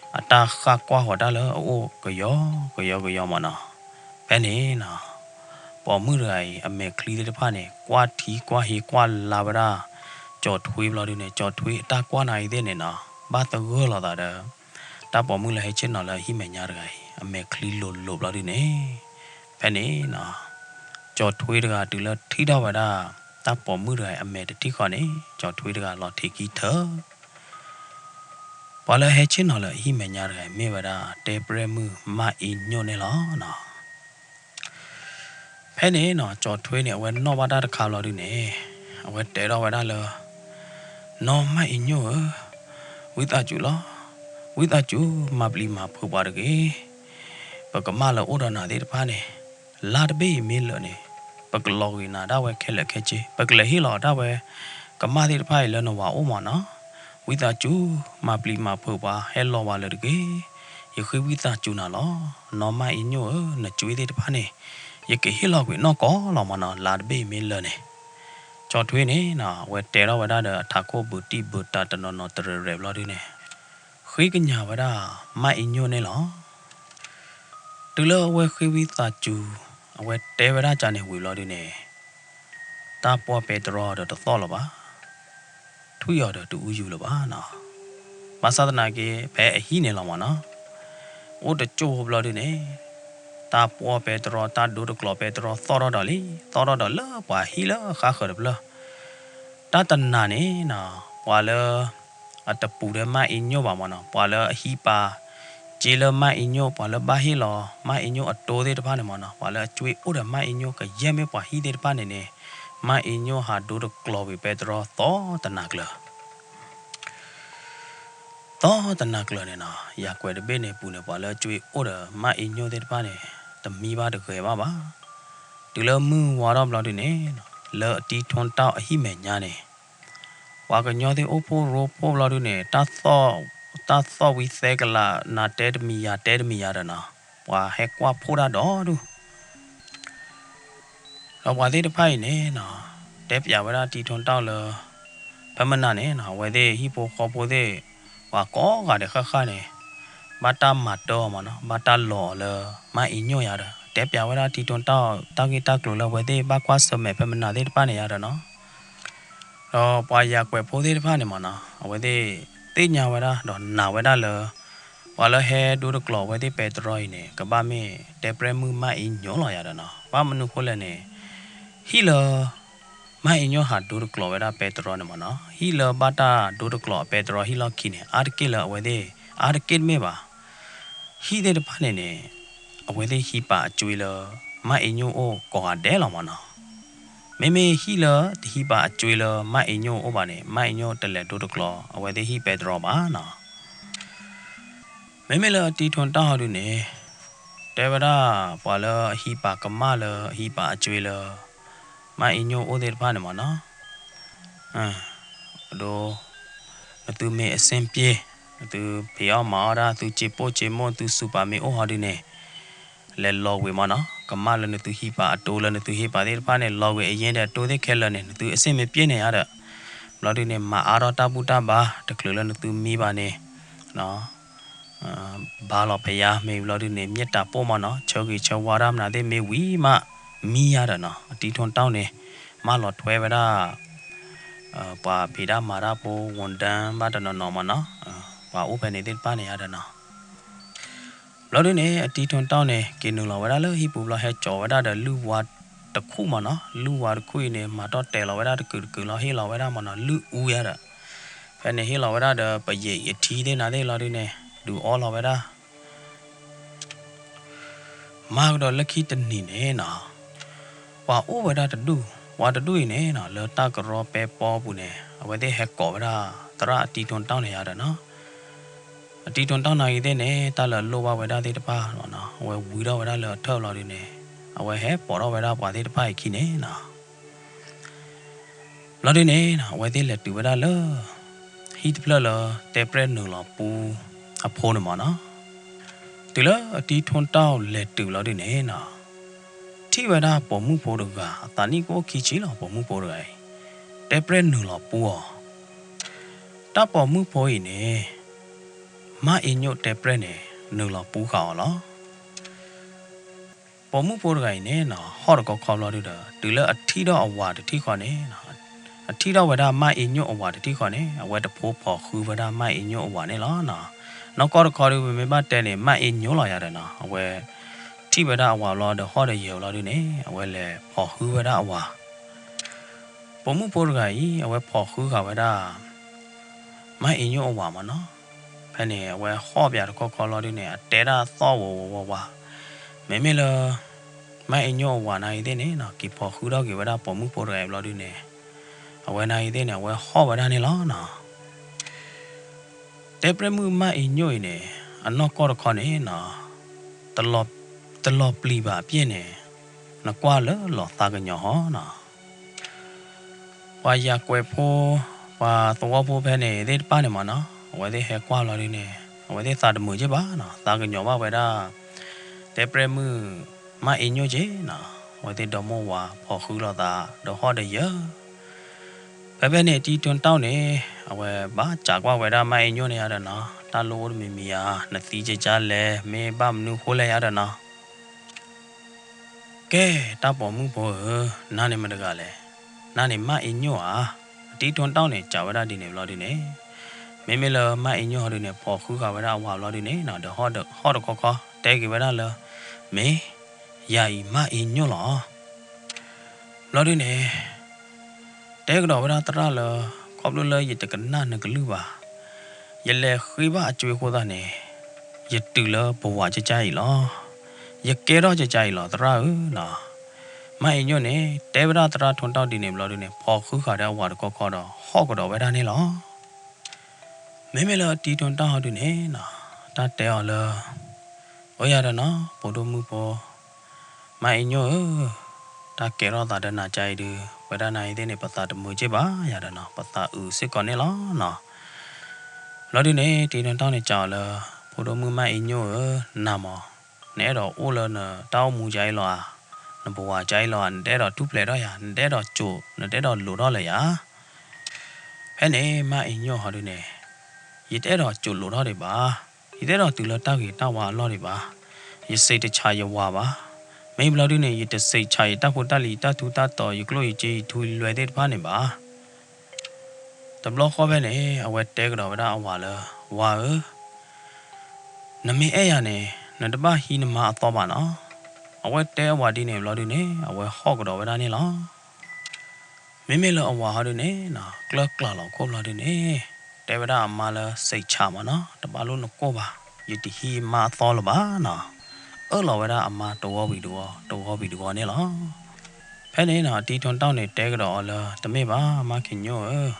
အတၢ်ဃၣ်ကွၢ်ဃီၤတၢ်လၢအအိၣ်ကယီကယီကယီမးနီၤ. ဖဲန့ၣ်နီၤ ပိာ်မုၣ်တဂၤအံၤ အမဲာ်ချံသ့ၣ်တဖၣ်န့ၣ် ကွၢ်ထံကွၢ်ဟ့ကွၢ်လါဝဲဒၣ် ကၠီၤထွဲဘျီဒုန့ၣ် ကၠီၤထွဲအတၢ်ကွၢ်နၤအံၤသ့ၣ်န့ၣ်နီၤ ဘၣ်သဂၢၢ်လိာ်သးဒီး တၢ်ပိာ်မုၣ်လၢဟဲဆ့ၣ်နီၤလၢအဟံၣ်မဲာ်ညါတဂၤအံၤ အမဲာ်ချံလိၤလိၤဘျီဒုန့ၣ် ဖဲန့ၣ်နီၤ ကၠီၤထွဲတဂၤတုၤလၢထံၣ်ထီၣ်ဝဲဒၣ် တၢ်ပိာ်မုၣ်တဂၤအံၤအမဲာ်တထံၣ်ဃီန့ၣ် ကၠီၤထွဲတဂၤလီၤထံးခံထၢၣ် ပှၤလၢဟဲဆ့ၣ်နီၤလၢအဟံၣ်မဲာ်ညါတဂၤအံၤ မ့ၢ်ဝဲဒၣ်တဲပြဲၣ်မုၣ်မၢ်အ့ညိၣ်န့ၣ်လီၤနီၤ. ဖဲန့ၣ်နီၤ ကၠီၤထွဲန့ၣ် အဝဲနီၣ်ဘၣ်တၢ်တခါလီၤဒုန့ၣ် အဝဲတဲထီၣ်ဝဲဒၣ်လၢ နီၢ်မၢ်အ့ညိၣ်ဧၢ, ဝံသးစူၤလီၤ, ဝံသးစူၤ မၤပျံၤမၤဖုးပှၤတဂ့ၤ. ပကမၢ်လၢအိၣ်ဒီးနၤသ့ၣ်တဖၣ်န့ၣ် လါတဘ့ၣ်အံၤမ့ၢ်လၢာ်န့ၣ် ပကလီၤဂ့ၤနၤဒၣ်ဝဲခဲလၢာ်ခဲဆ့ ပကလဲၤဟ့ၣ်လီၤဒၣ်ဝဲ ကမၢ်သ့ၣ်တဖၣ်အံၤလၢနဝၤအိၣ်မးနီၤ. ဝံသးစူၤ မၤပျံၤမၤဖုးပှၤ ဟဲလီၤဝဲလၢာ်တဂ့ၤ. ယဃ့ဝံသးစူၤနၤလီၤ. နီၢ်မၢ်အ့ညိၣ်ဧၢ, နကွ့သ့ၣ်တဖၣ်န့ၣ် ယကဟ့ၣ်လီၤကွံာ်နီၢ်ကီၢ်လီၤမးနီၤ လါတဘ့ၣ်အံၤမ့ၢ်လၢာ်န့ၣ်. ကၠီၤထွဲန့ၣ်နီၤ အဝဲတဲထီၣ်ဝဲဒၣ်ဒီးအထးခိၣ်ဘုးတံၢ်ဘုးတၢ်တနီၤနီၤတရဲၣ်ရဲၣ်ဘျီဒုန့ၣ် ဃ့ကညးဝဲဒၣ် မၢ်အ့ညိၣ်န့ၣ်လီၤ. တုၤလၢအဝဲဃ့ဝံသးစူၤ အဝဲတဲဝဲဒၣ်ကန့ၣ်ဝံၤဘျီဒုန့ၣ် တၢ်ပှီၢ်ပဲတြီဒီးတသီၣ်လၢၤဘၣ်, ထွံၣ်အီၤဒီးတအူယူၤလၢၤဘၣ်နီၤ. ဘၣ်ဆၣ်သနာ်က့ ဖဲအဟံၣ်န့ၣ်လီၤမးနီၤ အိၣ်တကၠိၢ်ဖိဘျီဒုန့ၣ် တၢ်ပှီၢ်ပဲတြီ တၢ်ဒိတကျိၤပဲတြီသီၣ်ထီၣ်ဒီးလံ, သီၣ်ထီၣ်ဒီးလၢပှၤဟံၣ်လၢအဃါဃၢၤတဖျၢၣ် တၢ်တနၤန့ၣ်နီၤ ပှၤလၢ အတပူၤဒီးမၢ်အ့ညိၣ်ဘၣ်မးနီၤ, ပှၤလၢအဟံးပာ် စ့လၢမၢ်အ့ညိၣ်, ပှၤလၢဘၣ်ဟ့ၣ်လီၤ မၢ်အ့ညိၣ်အတိသ့ၣ်တဖၣ်န့ၣ်မးနီၤ, ပှၤလၢအကွ့အိၣ်ဒီးမၢ်အ့ညိၣ် ကယဲၢ်မ့ၢ်ပှၤဟံၣ်သ့ၣ်တဖၣ်န့ၣ်န့ၣ် မၢ်အ့ညိၣ်ဟးဒိတကျိၤဝံၤပဲတြီသီၣ်တနၤကျၢၤ သီၣ်တနၤကျၢၤန့ၣ်နီၤ, ယၤကွဲးတဘ့ၣ်န့ၣ်ပူၤန့ၣ် ပှၤလၢကွ့အိၣ်ဒီးမၢ်အ့ညိၣ်သ့ၣ်တဖၣ်န့ၣ် တမံဘၣ်တဂဲၤဘၣ်ဘၣ်. တုၤလၢမုၢ်ဝါထီၣ်ဘျီဒုန့ၣ် လၢအတံၤထွဲတၢ်အဟံၣ်မဲာ်ညါန့ၣ် ပှၤကညီသ့ၣ်အိၣ်ဖှိၣ်ရိဖှိၣ်ဘျီဒုန့ၣ် တၢ်သီၣ်ဝံၤသဲကလး နၤတဲတမံၤယၤတဲတမံၤယၤဒီးနီၤ ပှၤဟဲကွၢ်ဖှိၣ်တၢ်ဒီဒူၣ် ဒီးပှၤသ့ၣ်တဖၣ်အံၤန့ၣ်နီၤ တဲပၠးဝဲဒၣ်တံထွန်းတောက်လၢ ဖဲမနၤန့ၣ်နီၤ အဝဲသ့ၣ်ဟံၣ်ဖိဃီဖိသ့ၣ် ပှၤကိးဂၤဒဲးဃၣ်ဃၣ်န့ၣ် ဘၣ်တၢ်မၤတၢ်အီၤမးနီၤ ဘၣ်တၢ်လီၤအီၤလၢ မၢ်အ့ညိၣ်ယၤဒီး တဲပၠးဝဲဒၣ်တံထွန်းတောက် တၢ်ဂ့ၢ်တၢ်ကျိၤလၢအဝဲသ့ၣ်ဘၣ်ကွၢ်ဆၢၣ်မဲာ်ဖဲမနၤသ့ၣ်တဖၣ်န့ၣ်ယၤဒီးနီၤ ဒီးပှၤယၤကွဲးဖိသ့ၣ်တဖၣ်န့ၣ်မးနီၤ အဝဲသ့ၣ်သ့ၣ်ညါဝဲဒၣ် ဒီးနာ်ဝဲဒၣ်လၢ ပှၤလၢဟဲဒိတကျိးအဝဲသ့ၣ်ပဲတြီအံၤန့ၣ် ကဘၣ်မ့ၢ်တဲပြဲၣ်မုၣ်မၢ်အ့ညိၣ်လီၤယၤဒီးနီၤ ဘၣ်မနုၤဃိလဲၣ်န့ၣ် ဟံၣ်လၢ မၢ်အ့ညိၣ်ဟးဒိတကျိးဝဲဒၣ်ပဲတြီန့ၣ်မးနီၤ ဟံၣ်လၢဘၣ်တၢ်ဒိတကျိးအပဲတြီဟံၣ်လီၢ်ခံန့ၣ် အါတက့ၢ်လၢအဝဲသ့ၣ် အါတက့ၢ်တမ့ၢ်ဘၣ် ဟံၣ်သ့ၣ်တဖၣ်န့ၣ်န့ၣ် အဝဲသ့ၣ်ဟံးပာ်အကွ့လၢ မၢ်အ့ညိၣ်အိၣ်ကိးဂၤဒဲးလီၤမးနီၤ မ့မ့ၢ်ဟံၣ်လၢတဟံးပာ်အကွ့လၢမၢ်အ့ညိၣ်အိၣ်ဘၣ်န့ၣ် မၢ်အ့ညိၣ်တလဲၤဒိတကျိး အဝဲသ့ၣ်ဟံၣ်ပဲတြီဘၣ်နီၤ မ့မ့ၢ်လၢအတံထွန်းတောက်ဟီဒုန့ၣ် တဲဝဲဒၣ် ပှၤလၢအဟံးပာ်ကမၣ်လၢအဟံးပာ်အကွ့လၢ မၢ်အ့ညိၣ်အိၣ်သ့ၣ်တဖၣ်န့ၣ်မးနီၤ အဒိ နသုမ့ၢ်အဆင်ပြေ နသုဖံးအီၣ်မၤအီၣ်ဒၣ် သုစ့ပိၢ်စ့မိၢ် သုစူးပာ်မ့ၢ်အိၣ်ဟီဒုန့ၣ် လဲၤလီၤဝံၤမးနီၤ ကမၣ်လၢနသုဟံးပာ်အတိလၢနသုဟ့ၣ်ပာ်သ့ၣ်တဖၣ်န့ၣ် လီၤဝံၤအယဲၢ်ဒီးတိသ့ၣ်ခဲလၢာ်န့ၣ် နသုအဆင်မ့ၢ်ပျဲန့ၣ်ဧါဒီး ဘျီဒုန့ၣ် မၤအါထီၣ်တၢ်ဘူၣ်တၢ်ဘါ တချုးလၢနသုမံဘၣ်န့ၣ် ဘါလီၤဖယါမ့ၢ်ဘျီဒုန့ၣ် မ့ၢ်တၢ်ပိၢ်မးနီၤ ဆၢဂ့ၤဆၢဝါတၢ်မနုၤသ့ၣ်မ့ၢ်ဝံၤမး မံယၤဒီးနီၤ အတံထွန်းတောက်န့ၣ် မၢလီၤထွဲဝဲဒၣ် ပှၤဖံးတၢ်မၤတၢ်ဖိ ဝန်ထမ်းဘၣ်တနီၤနီၤမးနီၤ ပှၤအိၣ်ဖဲန့ၣ်သ့ၣ်တဖၣ်န့ၣ်ယၤဒီးနီၤ ဘျီဒုန့ၣ် အတံထွန်းတောက်န့ၣ် က့ၤနုာ်လီၤဝဲဒၣ်လၢဟံၣ်ပူၤဘျီ ဟဲကၠီၤဝဲဒၣ်ဒီးလုၢ်ဝါတခူၣ်မးနီၤ လုၢ်ဝါတခူၣ်အံၤန့ၣ် မၤတီၢ်တဲာ်လီၤဝဲဒၣ်တကုာ်တကုာ်လီၤ ဟ့ၣ်လီၤဝဲဒၣ်မးနီၤ လုၢ်အူယၤဒီး ဖဲန့ၣ်ဟ့ၣ်လီၤဝဲဒၣ်ဒီး ပယဲၢ်အံၤအထံသ့ၣ်နၤသ့ၣ်လီၤဒုန့ၣ် ဒုးအီလီၤဝဲဒၣ် မၤကဒီးလၢခံတနံၤန့ၣ်နီၤ ပှၤအိၣ်ဝဲဒၣ်တဒူၣ် ပှၤတဒူၣ်အံၤန့ၣ်နီၤ လၢတၢ်ကရီပဲပီပူၤန့ၣ် အဝဲသ့ၣ်ဟဲကိးဝဲဒၣ် သရၣ်အတံထွန်းတောက်န့ၣ်ယၤဒီးနီၤ အတံထွန်းတောက်နၤအံၤသ့ၣ်န့ၣ် တၢ်လၢအလိၣ်ဘၣ်ဝဲဒၣ်သ့ၣ်တဖၣ်လီၤနီၤ အဝဲဝံထီၣ်ဝဲဒၣ်လၢအထၢၣ်လီၤဒုန့ၣ် အဝဲဟဲပိာ်ထီၣ်ဝဲဒၣ်ပှၤသ့ၣ်တဖၣ်အံၤခံန့ၣ်နီၤ ဘျီဒုန့ၣ် အဝဲသ့ၣ်လဲၤတုၤဝဲဒၣ်လၢ ဟံၣ်တဖျၢၣ်လၢတဲပြဲၣ်နုာ်လီၤပူအဖိန့ၣ်မးနီၤ တုၤလၢအတံထွန်းတောက်လဲၤတုၤလီၤဒုန့ၣ်နီၤ ထံၣ်ဝဲဒၣ်ပိာ်မုၣ်ဖိတဂၤ အသးနံၣ်ကအိၣ်ခံဆံလီၤ ပိာ်မုၣ်ဖိတဂၤအံၤ တဲပြဲၣ်နုာ်လီၤပူအီၤ တၢ်ပိာ်မုၣ်ဖိအံၤန့ၣ် မၢ်အ့ညိၣ်တဲပြဲၣ်န့ၣ် နုာ်လီၤပူဃာ်အီၤလီၤ ပိာ်မုၣ်ဖိတဂၤအံၤန့ၣ်နီၤ ဟီၣ်တခီခီဘျီဒုဒီး တုၤလၢအထံၣ်ထီၣ်အဝၤတထံၣ်ဃီန့ၣ်နီၤ အထံၣ်ထီၣ်ဝဲဒၣ်မၢ်အ့ညိၣ်အဝၤတထံၣ်ဃီန့ၣ် အဝဲတဖိဖီၣ်ဃုဝဲဒၣ်မၢ်အ့ညိၣ်အဝၤန့ၣ်လီၤနီၤ နီၢ်ကီၢ်တခီဒု ပမ့ၢ်ဘၣ်တဲန့ၣ် မၢ်အ့ညိၣ်လီၤယၤဒီးနီၤ အဝဲ ထံၣ်ဝဲဒၣ်အဝၤဘျီဒီးဟီၣ်ဒီးယၢၤဘျီဒုန့ၣ် အဝဲလဲၤဖီၣ်ဃုဝဲဒၣ်အဝၤ ပိာ်မုၣ်ဖိတဂၤအံၤ အဝဲဖီၣ်ဃုဃာ်ဝဲဒၣ် မၢ်အ့ညိၣ်အဝၤမးနီၤ ဖဲန့ၣ် အဝဲဟီၣ်ပၠးတခီခီလီၤဒုန့ၣ် အတဲဒၣ်သီၣ်ဝီၤဝီၤဝါဝါ မ့မ့ၢ်လၢ မၢ်အ့ညိၣ်အဝၤနၤအံၤသ့ၣ်န့ၣ်နီၤ က့ၤဖီၣ်ဃုထီၣ်က့ၤဝဲဒၣ်ပိာ်မုၣ်ဖိတဂၤအံၤဘျီဒုန့ၣ် အဝဲနၤအံၤသ့ၣ်န့ၣ် အဝဲဟီၣ်ဝဲဒၣ်န့ၣ်လီၤနီၤ တဲပြဲၣ်မုၣ်မၢ်အ့ညိၣ်အံၤန့ၣ် အနီၢ်ကီၢ်တခီန့ၣ်နီၤ တလီၤပျံၤဘၣ်အပျဲၢ်န့ၣ် နကွၢ်လၢလီၤသးကညီၤဟီနီၤ ပှၤယၤကွဲးဖိ ပှၤသဝီဖိဖဲန့ၣ်သ့ၣ်တဖၣ်န့ၣ်မးနီၤ အဝဲသ့ၣ်ဟဲကွၢ်လီၤဒုန့ၣ် အဝဲသ့ၣ်သးတမုာ်က့ၢ်ဘၣ်နီၤ သးကညီၤဘၣ်ဝဲဒၣ် တဲပြဲၣ်မုၣ် မၢ်အ့ညိၣ်က့ၢ်နီၤ အဝဲသ့ၣ်ဒီမိၢ်ဝၤဖီၣ်ဃုလိာ်သး ဒီးဟီၣ်ဒီးယၢၤ ဖဲဖဲန့ၣ် တံထွန်းတောက်န့ၣ် အဝဲဘၣ်စံးကွၢ်ဝဲဒၣ်မၢ်အ့ညိၣ်န့ၣ်ယၤဒီးနီၤ တၢ်လိၣ်အိၣ်တမံၤမံၤဧါ နသံကကၢ်လဲၣ် မ့ၢ်ဘၣ်မနုၤဃိလဲၣ်ယၤဒီးနီၤ ကဲ တၢ်ပိာ်မုၣ်ဖိဧၢ, နၤန့ၣ်မတဂၤလဲၣ်. နၤန့ၣ်မၢ်အ့ညိၣ်ဧါ. အတံထွန်းတောက်န့ၣ် စံးဝဲဒၣ်ဒ်န့ၣ်ဘျီဒုန့ၣ်, မ့မ့ၢ်လၢမၢ်အ့ညိၣ်ဟီဒုန့ၣ် ဖီၣ်ဃုဃာ်ဝဲဒၣ်အဝၤဘျီဒုန့ၣ် ဒီးဟီၣ်တခီခီ တဲက့ၤဝဲဒၣ်လၢ မ့ၢ်ယၤအံၤမၢ်အ့ညိၣ်လီၤ. ဘျီဒုန့ၣ် တဲကဒီးဝဲဒၣ်သရၣ်လၢ ခီဖျိလၢယတကနၣ်နကလုၢ်ဘၣ်, ယလဲၤဃ့ဘၣ်အစ့အဃိသတးန့ၣ် ယတုၤလၢပဝးကကါအံၤလီၤ. ယကဲထီၣ်ကကါအံၤလီၤ သရၣ်ဧၢနီၤ. မၢ်အ့ညိၣ်န့ၣ် တဲဝဲဒၣ်သရၣ်ထွန်းတောက်ဒ်န့ၣ်ဘျီဒုန့ၣ် ဖီၣ်ဃုဃာ်ဒီးအဝၤတခီခီဒီး ဟီၣ်ကဒီးဝဲဒၣ်န့ၣ်လီၤ. မ့မ့ၢ်လၢအတံထွန်းတောက်ဟီဒုန့ၣ်နီၤ တၢ်တဲအီၤလၢ အိၣ်ယၤဒီးနီၤ ဖိဒိၣ်မုၣ်ဖိ မၢ်အ့ညိၣ်ဧၢ, တၢ်ကဲထီၣ်သးဒီးနၤကါအံၤဒု ဝဲဒၣ်နၤအံၤသ့ၣ်န့ၣ် ပသးတမုာ်က့ၢ်ဘၣ်ယၤဒီးနီၤ ပသးအုးစ့ၢ်ကီးန့ၣ်လီၤနီၤ. ဘျီဒုန့ၣ် တံထွန်းတောက်န့ၣ်စံးအီၤလၢ ဖိဒိၣ်မုၣ်မၢ်အ့ညိၣ်ဧၢ, နၤမး နအဲၣ်ဒိးအိၣ်လၢနတၢ်အိၣ်မူကအံၤလီၤဧါ, နပဝၤကအံၤလီၤဧါ, နတအဲၣ်ဒိးထူၣ်ဖျဲးထီၣ်ယၤ, နတအဲၣ်ဒိးစိာ်, နတအဲၣ်ဒိးလိာ်ထီၣ်လၢၤယၤ. ဖဲန့ၣ် မါအ့ညိၣ်ဟီဒုန့ၣ်, ယတအဲၣ်ဒိးစိာ်လိာ်ထီၣ်ဒံးဘၣ်, ယတအဲၣ်ဒိးတုၤလၢတၢ်ဂ့ၤတၢ်ဝါအလီၢ်ဒံးဘၣ်, ယစံးတဆးယဝၤဘၣ်, မ့ၢ်ဘျီဒုန့ၣ် ယတစံးဆးယတၢ်ဖိတၢ်လံၤ ယတၢ်ထူတၢ်တီၤ ယကျိၣ်ယစ့ ယထူယလွဲၢ်သ့ၣ်တဖၣ်န့ၣ်ဘၣ်. တဘျီဃီဖဲန့ၣ် အဝဲတဲကဒီးဝဲဒၣ်အဝၤလၢ, ဝၤဧၢ, နမ့ၢ်အဲၣ်ယၤန့ၣ် နတဘၣ်ဟံးနမါအသီဘၣ်နီၤ. အဝဲတဲအဝၤဒ်န့ၣ်ဘျီဒုန့ၣ် အဝဲဟီၣ်ကဒီးဝဲဒၣ်န့ၣ်လီၤ. မ့မ့ၢ်လၢအဝၤဟီဒုန့ၣ်နီၤ ကျၢၢ်ကျၢ်လီၤခိၣ်ဘျီဒုန့ၣ်, တဲဝဲဒၣ်အမါလၢစံးဆးမးနီၤ, တဘၣ်လိၣ်နကိၢ်ဘၣ်, ယတဟံးမါအသီလၢၤဘၣ်နီၤ. အၢၣ်လီၤဝဲဒၣ်အမါတဝီဝံၤတဝီ, တဝီဝံၤတဝီန့ၣ်လီၤ. ဖဲန့ၣ်နီၤ အတံၤထီတၢ်န့ၣ် တဲကဒီးအီၤလၢ တမ့ၢ်ဘၣ် မါခ့ညိၣ်ဧၢ,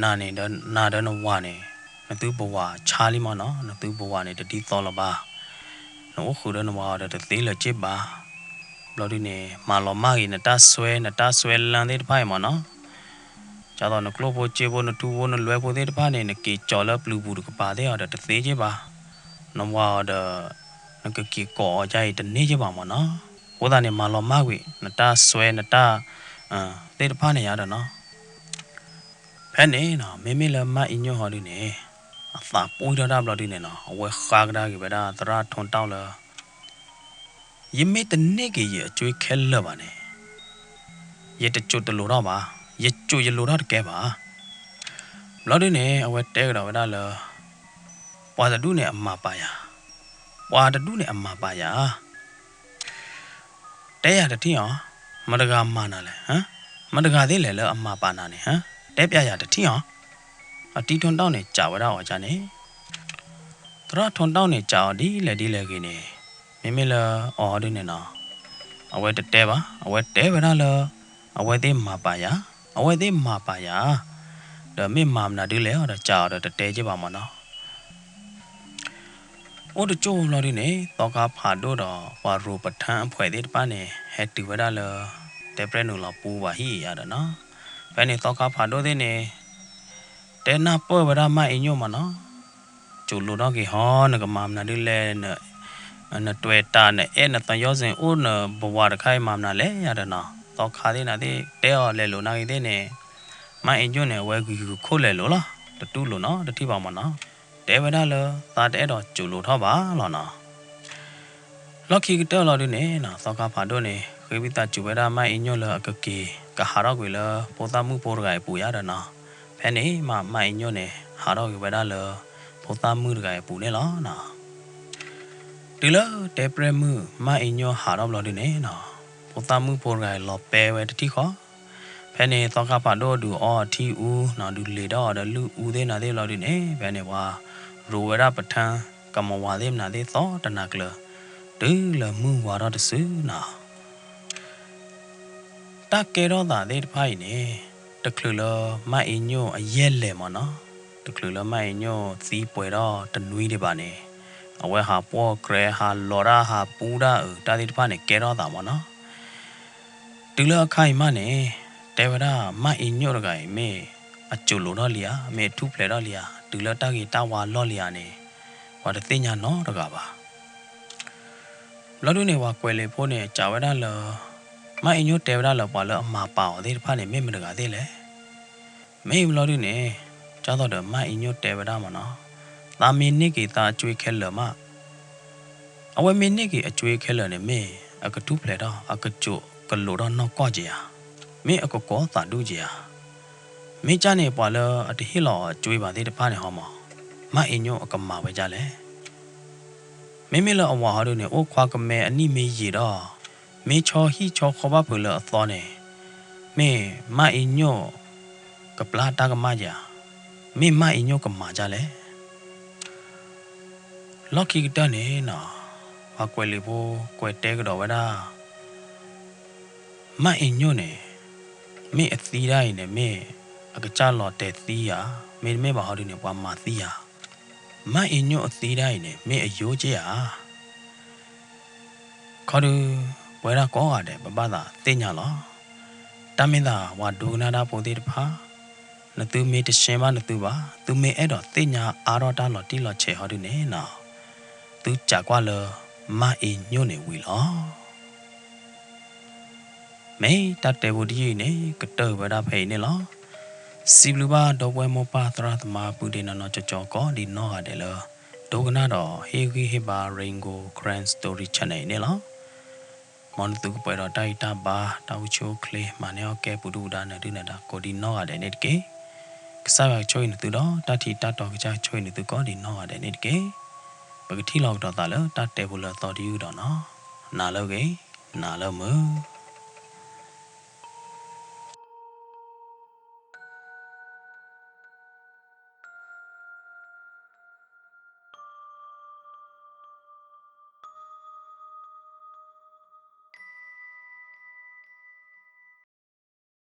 နၤန့ၣ်ဒီး နၤဒီးနဝၤန့ၣ်, နသုပဝၤဆါလံမးနီၤ, နသုပဝၤန့ၣ်တဒ်သိးလၢၤဘၣ်. နအိၣ်ဃုာ်ဒီးနဝၤအီၤဒီးတသ့လၢၤက့ဘၣ်. ဘျီဒုန့ၣ် မၤလီၤမၢ်ဂ့ၤ နတၢ်စွဲ နတၢ်စွဲလၢသ့ၣ်တဖၣ်အံၤမးနီၤ. ဒ်သိးနကျိၣ်ဖိစ့ဖိ နထူဖိနလွဲဖိသ့ၣ်တဖၣ်န့ၣ် နက့ၤကၠီၤလၢပျုၤပူၤတကပၤသ့ၣ်အီၤဒီးတသ့က့ဘၣ်. နဝၤအီၤဒီး နကက့ၤကိးအီၤဒ်အံၤတန့ၢ်က့ဘၣ်မးနီၤ. အဃိသတးန့ၣ် မၤလီၤမၢ်ကွံာ် နတၢ်စွဲ နတၢ် သ့ၣ်တဖၣ်န့ၣ်ယါဒီးနီၤ. ဖဲန့ၣ်နီၤ မ့မ့ၢ်လၢမါအ့ညိၣ်ဟီဒုန့ၣ် အသးပှံၢ်ထီၣ်တၢ်ဘျီဒုန့ၣ်နီၤ အဝဲဃါကဒါက့ၤဝဲဒၣ်သရၣ်ထီတၢ်လၢ ယမ့ၢ်တန့ၢ်က့ၤယအကွ့ခဲလၢာ်ဘၣ်န့ၣ် ယတစိာ်တလိာ်ထီၣ်ဘၣ်, ယစိာ်ယလိာ်ထီၣ်တကဲဘၣ်. ဘျီဒုန့ၣ် အဝဲတဲကဒီးဝဲဒၣ်လၢ ပှၤတဒူၣ်န့ၣ်အမၤပာ်ယၤ, ပှၤတဒူၣ်န့ၣ်အမၤပာ်ယၤ တဲယၤတထံၣ်အီၤ, မတဂၤမၤနၤလဲၣ်, မတဂၤသ့ၣ်လဲၣ်လၢအမၤပာ်နၤန့ၣ်, တဲပျးယၤတထံၣ်အီၤ. အတံၤထီတၢ်န့ၣ် စံးဝဲဒၣ်အီၤန့ၣ်, သရၣ်ထီတၢ်န့ၣ်စံးအီၤဒ်လဲၣ်ဒ်လဲၣ်ဂ့ၤန့ၣ်, မ့မ့ၢ်လၢအီၤဒုန့ၣ်နီၤ အဝဲတတဲဘၣ်, အဝဲတဲဝဲဒၣ်လၢ အဝဲသ့ၣ်မၤပာ်ယၤ, အဝဲသ့ၣ်မၤပာ်ယၤ, ဒီးမ့ၢ်မၤမနုၤဒ်လဲၣ်အီၤဒီးစံးအီၤဒီးတတဲက့ဘၣ်မးနီၤ. အိၣ်တကၠိၢ်ဘျီဒုန့ၣ် သီခါဖးဒိၣ်ဒီးပှၤရိၤပထၢအဖှဲးသ့ၣ်တဖၣ်န့ၣ် ဟဲတုၤဝဲဒၣ်လၢ တဲပြဲနုာ်လီၤပူၤဘၣ်ဟံၣ်အံၤယါဒီးနီၤ. ဖဲန့ၣ်သီခါဖးဒိၣ်သ့ၣ်န့ၣ် တဲနၢ်ပၢၢ်ဝဲဒၣ်မါအ့ညိၣ်မးနီၤ, စိာ်လိာ်ထီၣ်က့ၤဟီ နကမၤမနုၤဒ်လဲၣ်, နတွဲၤတၢ်နအဲၣ်နသယီစ့ၣ်အိၣ်နဘဝၤတခါအံၤမၤမနုၤလဲၣ်ယါဒီးနီၤ. သီခါသ့ၣ်နၤသ့ၣ် တဲအီၤလဲၤလိာ်နာ်ဂ့ၤသ့ၣ်န့ၣ် မါအ့ညိၣ်န့ၣ် အဝဲဂံၢ်ဂုာ်ခိၣ်လဲၤလိာ်လီၤ. တတူၢ်လိာ်နီတထံၣ်ဘၣ်မးနီၤ. တဲဝဲဒၣ်လၢသးတအဲၣ်ဒိးစိာ်လိာ်ထီၣ်ဘၣ်လီၤနီၤ. လီၢ်ခံကတၢၢ်လီၤဒုန့ၣ်နီၤ သီခါဖးဒိၣ်န့ၣ် ဃ့ဝံသးစူၤဝဲဒၣ်မါအ့ညိၣ်လၢအကက့ၤကဟးထီၣ်ကွံာ်လၢဖိသၣ်မုၣ်ဖိတဂၤအံၤအပူၤယါဒီးနီၤ. ဖဲန့ၣ်မး မါအ့ညိၣ်န့ၣ် ဟးထီၣ်ကွံာ်ဝဲဒၣ်လၢ ဖိသၣ်မုၣ်တဂၤအံၤအပူၤန့ၣ်လီၤနီၤ. တုၤလၢတဲပြဲမုၣ် မါအ့ညိၣ်ဟးထီၣ်ဘျီဒုန့ၣ်နီၤ ဖိသၣ်မုၣ်ဖိတဂၤအံၤလီၤပဲဝဲတထံၣ်ဃီ. ဖဲန့ၣ်သီခါဖးဒိၣ်ဒုးအီအထံအူနီၤ ဒုးလ့ၤထီၣ်အီၤဒီးလုၢ်အူသ့ၣ်နၤသ့ၣ်ဘျီဒုန့ၣ် ဖဲန့ၣ်ပှၤရိၤဝဲဒၣ်ပထၢ ကမၤဝၤသ့ၣ်မနၤသ့ၣ်သီတနၤကျၢၤ တုၤလၢမုၢ်ဝါထီၣ်တစုနီၤ. တၢ်ကဲထီၣ်သးသ့ၣ်တဖၣ်အံၤန့ၣ် တချုးလၢမါအ့ညိၣ်အယဲၢ်လဲၤမးနီၤ, တချုးလၢမါအ့ညိၣ်သံပှဲၤထီၣ်တနွံဒံးဘၣ်န့ၣ် အဝဲဟးပှီၢ်ကြဲ ဟးလီၤတၢ် ဟးပူတၢ်အုး တၢ်သ့ၣ်တဖၣ်န့ၣ် ကဲထီၣ်သးမးနီၤ. တုၤလၢအခါအံၤမးန့ၣ် တဲဝဲဒၣ်မါအ့ညိၣ်တဂၤအံၤ မ့ၢ်အစိာ်လိာ်ထီၣ်လံဧါ, မ့ၢ်အထူၣ်ဖျဲးထီၣ်လံဧါ, တုၤလၢတၢ်ဂ့ၤတၢ်ဝါလီၢ်လံဧါန့ၣ် ပှၤတသ့ၣ်ညါနီတဂၤဘၣ်. ဘျီဒုန့ၣ် ပှၤကွဲးလံာ်ဖိန့ၣ် စံးဝဲဒၣ်လၢ မါအ့ညိၣ်တဲဝဲဒၣ်လၢပှၤလၢအမၤပာ်အီၤသ့ၣ်တဖၣ်န့ၣ် မ့ၢ်မတဂၤသ့ၣ်လဲၣ်. မ့ၢ်ဘျီဒုန့ၣ် ဒ်သိးဒီးမါအ့ညိၣ်တဲဝဲဒၣ်မးနီၤ, သးမ့ၢ်န့ၢ်က့ၤသးအကွ့ခဲလၢာ်မး, အဝဲမ့ၢ်န့ၢ်က့ၤအကွ့ခဲလၢာ်န့ၣ် မ့ၢ်အကထူၣ်ဖျဲးထီၣ် အကစိာ်ကလိာ်ထီၣ်နီၢ်ကီၢ်က့ၤဧါ, မ့ၢ်အကကိးသးဒူၣ်က့ၤဧါ. မ့ၢ်ကၢ်န့ၣ် ပှၤလၢအတဟ့ၣ်လီၤအီၤအကွ့ဘၣ်သ့ၣ်တဖၣ်န့ၣ်ဟီမး, မါအ့ညိၣ်အကမၤဝဲဒ်လဲၣ်. မ့မ့ၢ်လၢအဝၤဟီဒုန့ၣ် အိၣ်ခွါကမဲအနံၣ်မ့ၢ်ယံာ်ဒီး မ့ၢ်ဆီဟံၣ်ဆီဃီဘၣ်ဖုးလၢအသီန့ၣ်, မ့ၢ်မါအ့ညိၣ်ကပျၢ်တၢ်ကမၣ်ယၤ, မ့ၢ်မါအ့ညိၣ်ကမၤဒ်လဲၣ်. လီၢ်ခံကတၢၢ်န့ၣ်နီၤ, ပှၤကွဲးလံာ်ဖိကွဲးတဲကဒီးဝဲဒၣ် မါအ့ညိၣ်န့ၣ် မ့ၢ်အသံဒၣ်အံၤန့ၣ် မ့ၢ်အကစၢ်လီၤတဲာ်သံဧါ, မ့တမ့ၢ်ဘၣ်ဟီဒုန့ၣ် ပှၤမၤသံဧါ. မါအ့ညိၣ်အသံဒၣ်အံၤန့ၣ် မ့ၢ်အယိက့ၤဧါ. ခီဒု ပဝဲဒၣ်ကိးဂၤဒဲး ပဘၣ်သးသ့ၣ်ညါလီၤ. တၢ်မ့ၢ်သးပှၤဒိကနၣ်တၢ်ဖိသ့ၣ်တဖၣ်, နသုမ့ၢ်တရှဲဘၣ်နသုဘၣ်, သုမ့ၢ်အဲၣ်ဒိးသ့ၣ်ညါအါထီၣ်တၢ်လီၤတံၢ်လီၤဆဲးဟီဒုန့ၣ်နီၤ, သုစံးကွၢ်လၢ မါအ့ညိၣ်န့ၣ်ဝံၤလီၤ. မ့ၢ်တၢ်တဲဖိတယုၢ်အံၤန့ၣ် ကတၢၢ်ဝဲဒၣ်ဖဲအံၤန့ၣ်လီၤ. စံးဘျုးဘၣ်ဒီပုၢ်ဝဲၢ်မိၢ်ပၢ်သရၣ်သမါပုၢ်ဒ့နီၢ်နီၢ်ကၠီကၠီကိးဒံးနီၢ်ဂၤဒဲးလၢ ဒိကနၣ်ဒီးဟ့ၣ်ဂံၢ်ဟ့ၣ်ဘါ Rain Gold Karen Story Channel အံၤန့ၣ်လီၤ. မ်နသုကပှဲၤဒီးတၢ်ဂံၢ်တၢ်ဘါ တၢ်အိၣ်ဆူၣ်အိၣ်ချ့ မၤန့ၢ်အီၣ်ကဲပူၤဒုၣ်ပူၤဒါ နၢၤဒုၣ်နၢၤဒါ ကိးဒံးနီၢ်ဂၤဒဲးန့ၣ်တက့ၢ်. ကစၢ်ယွၤကဆိၣ်ဂ့ၤနသုဒီး တၢ်ထံၣ်တၢ်တီကစၢ်ကဆိၣ်ဂ့ၤနသုကိးဒံးနီၢ်ဂၤဒဲးန့ၣ်တက့ၢ်. ပကထံၣ်လိာ်ကဒီးသးလၢတၢ်တဲဖိလၢအသီတယုၢ်ဒီးနီၤ, နၤလၢအဂ့ၤ, နၤလၢမုာ်.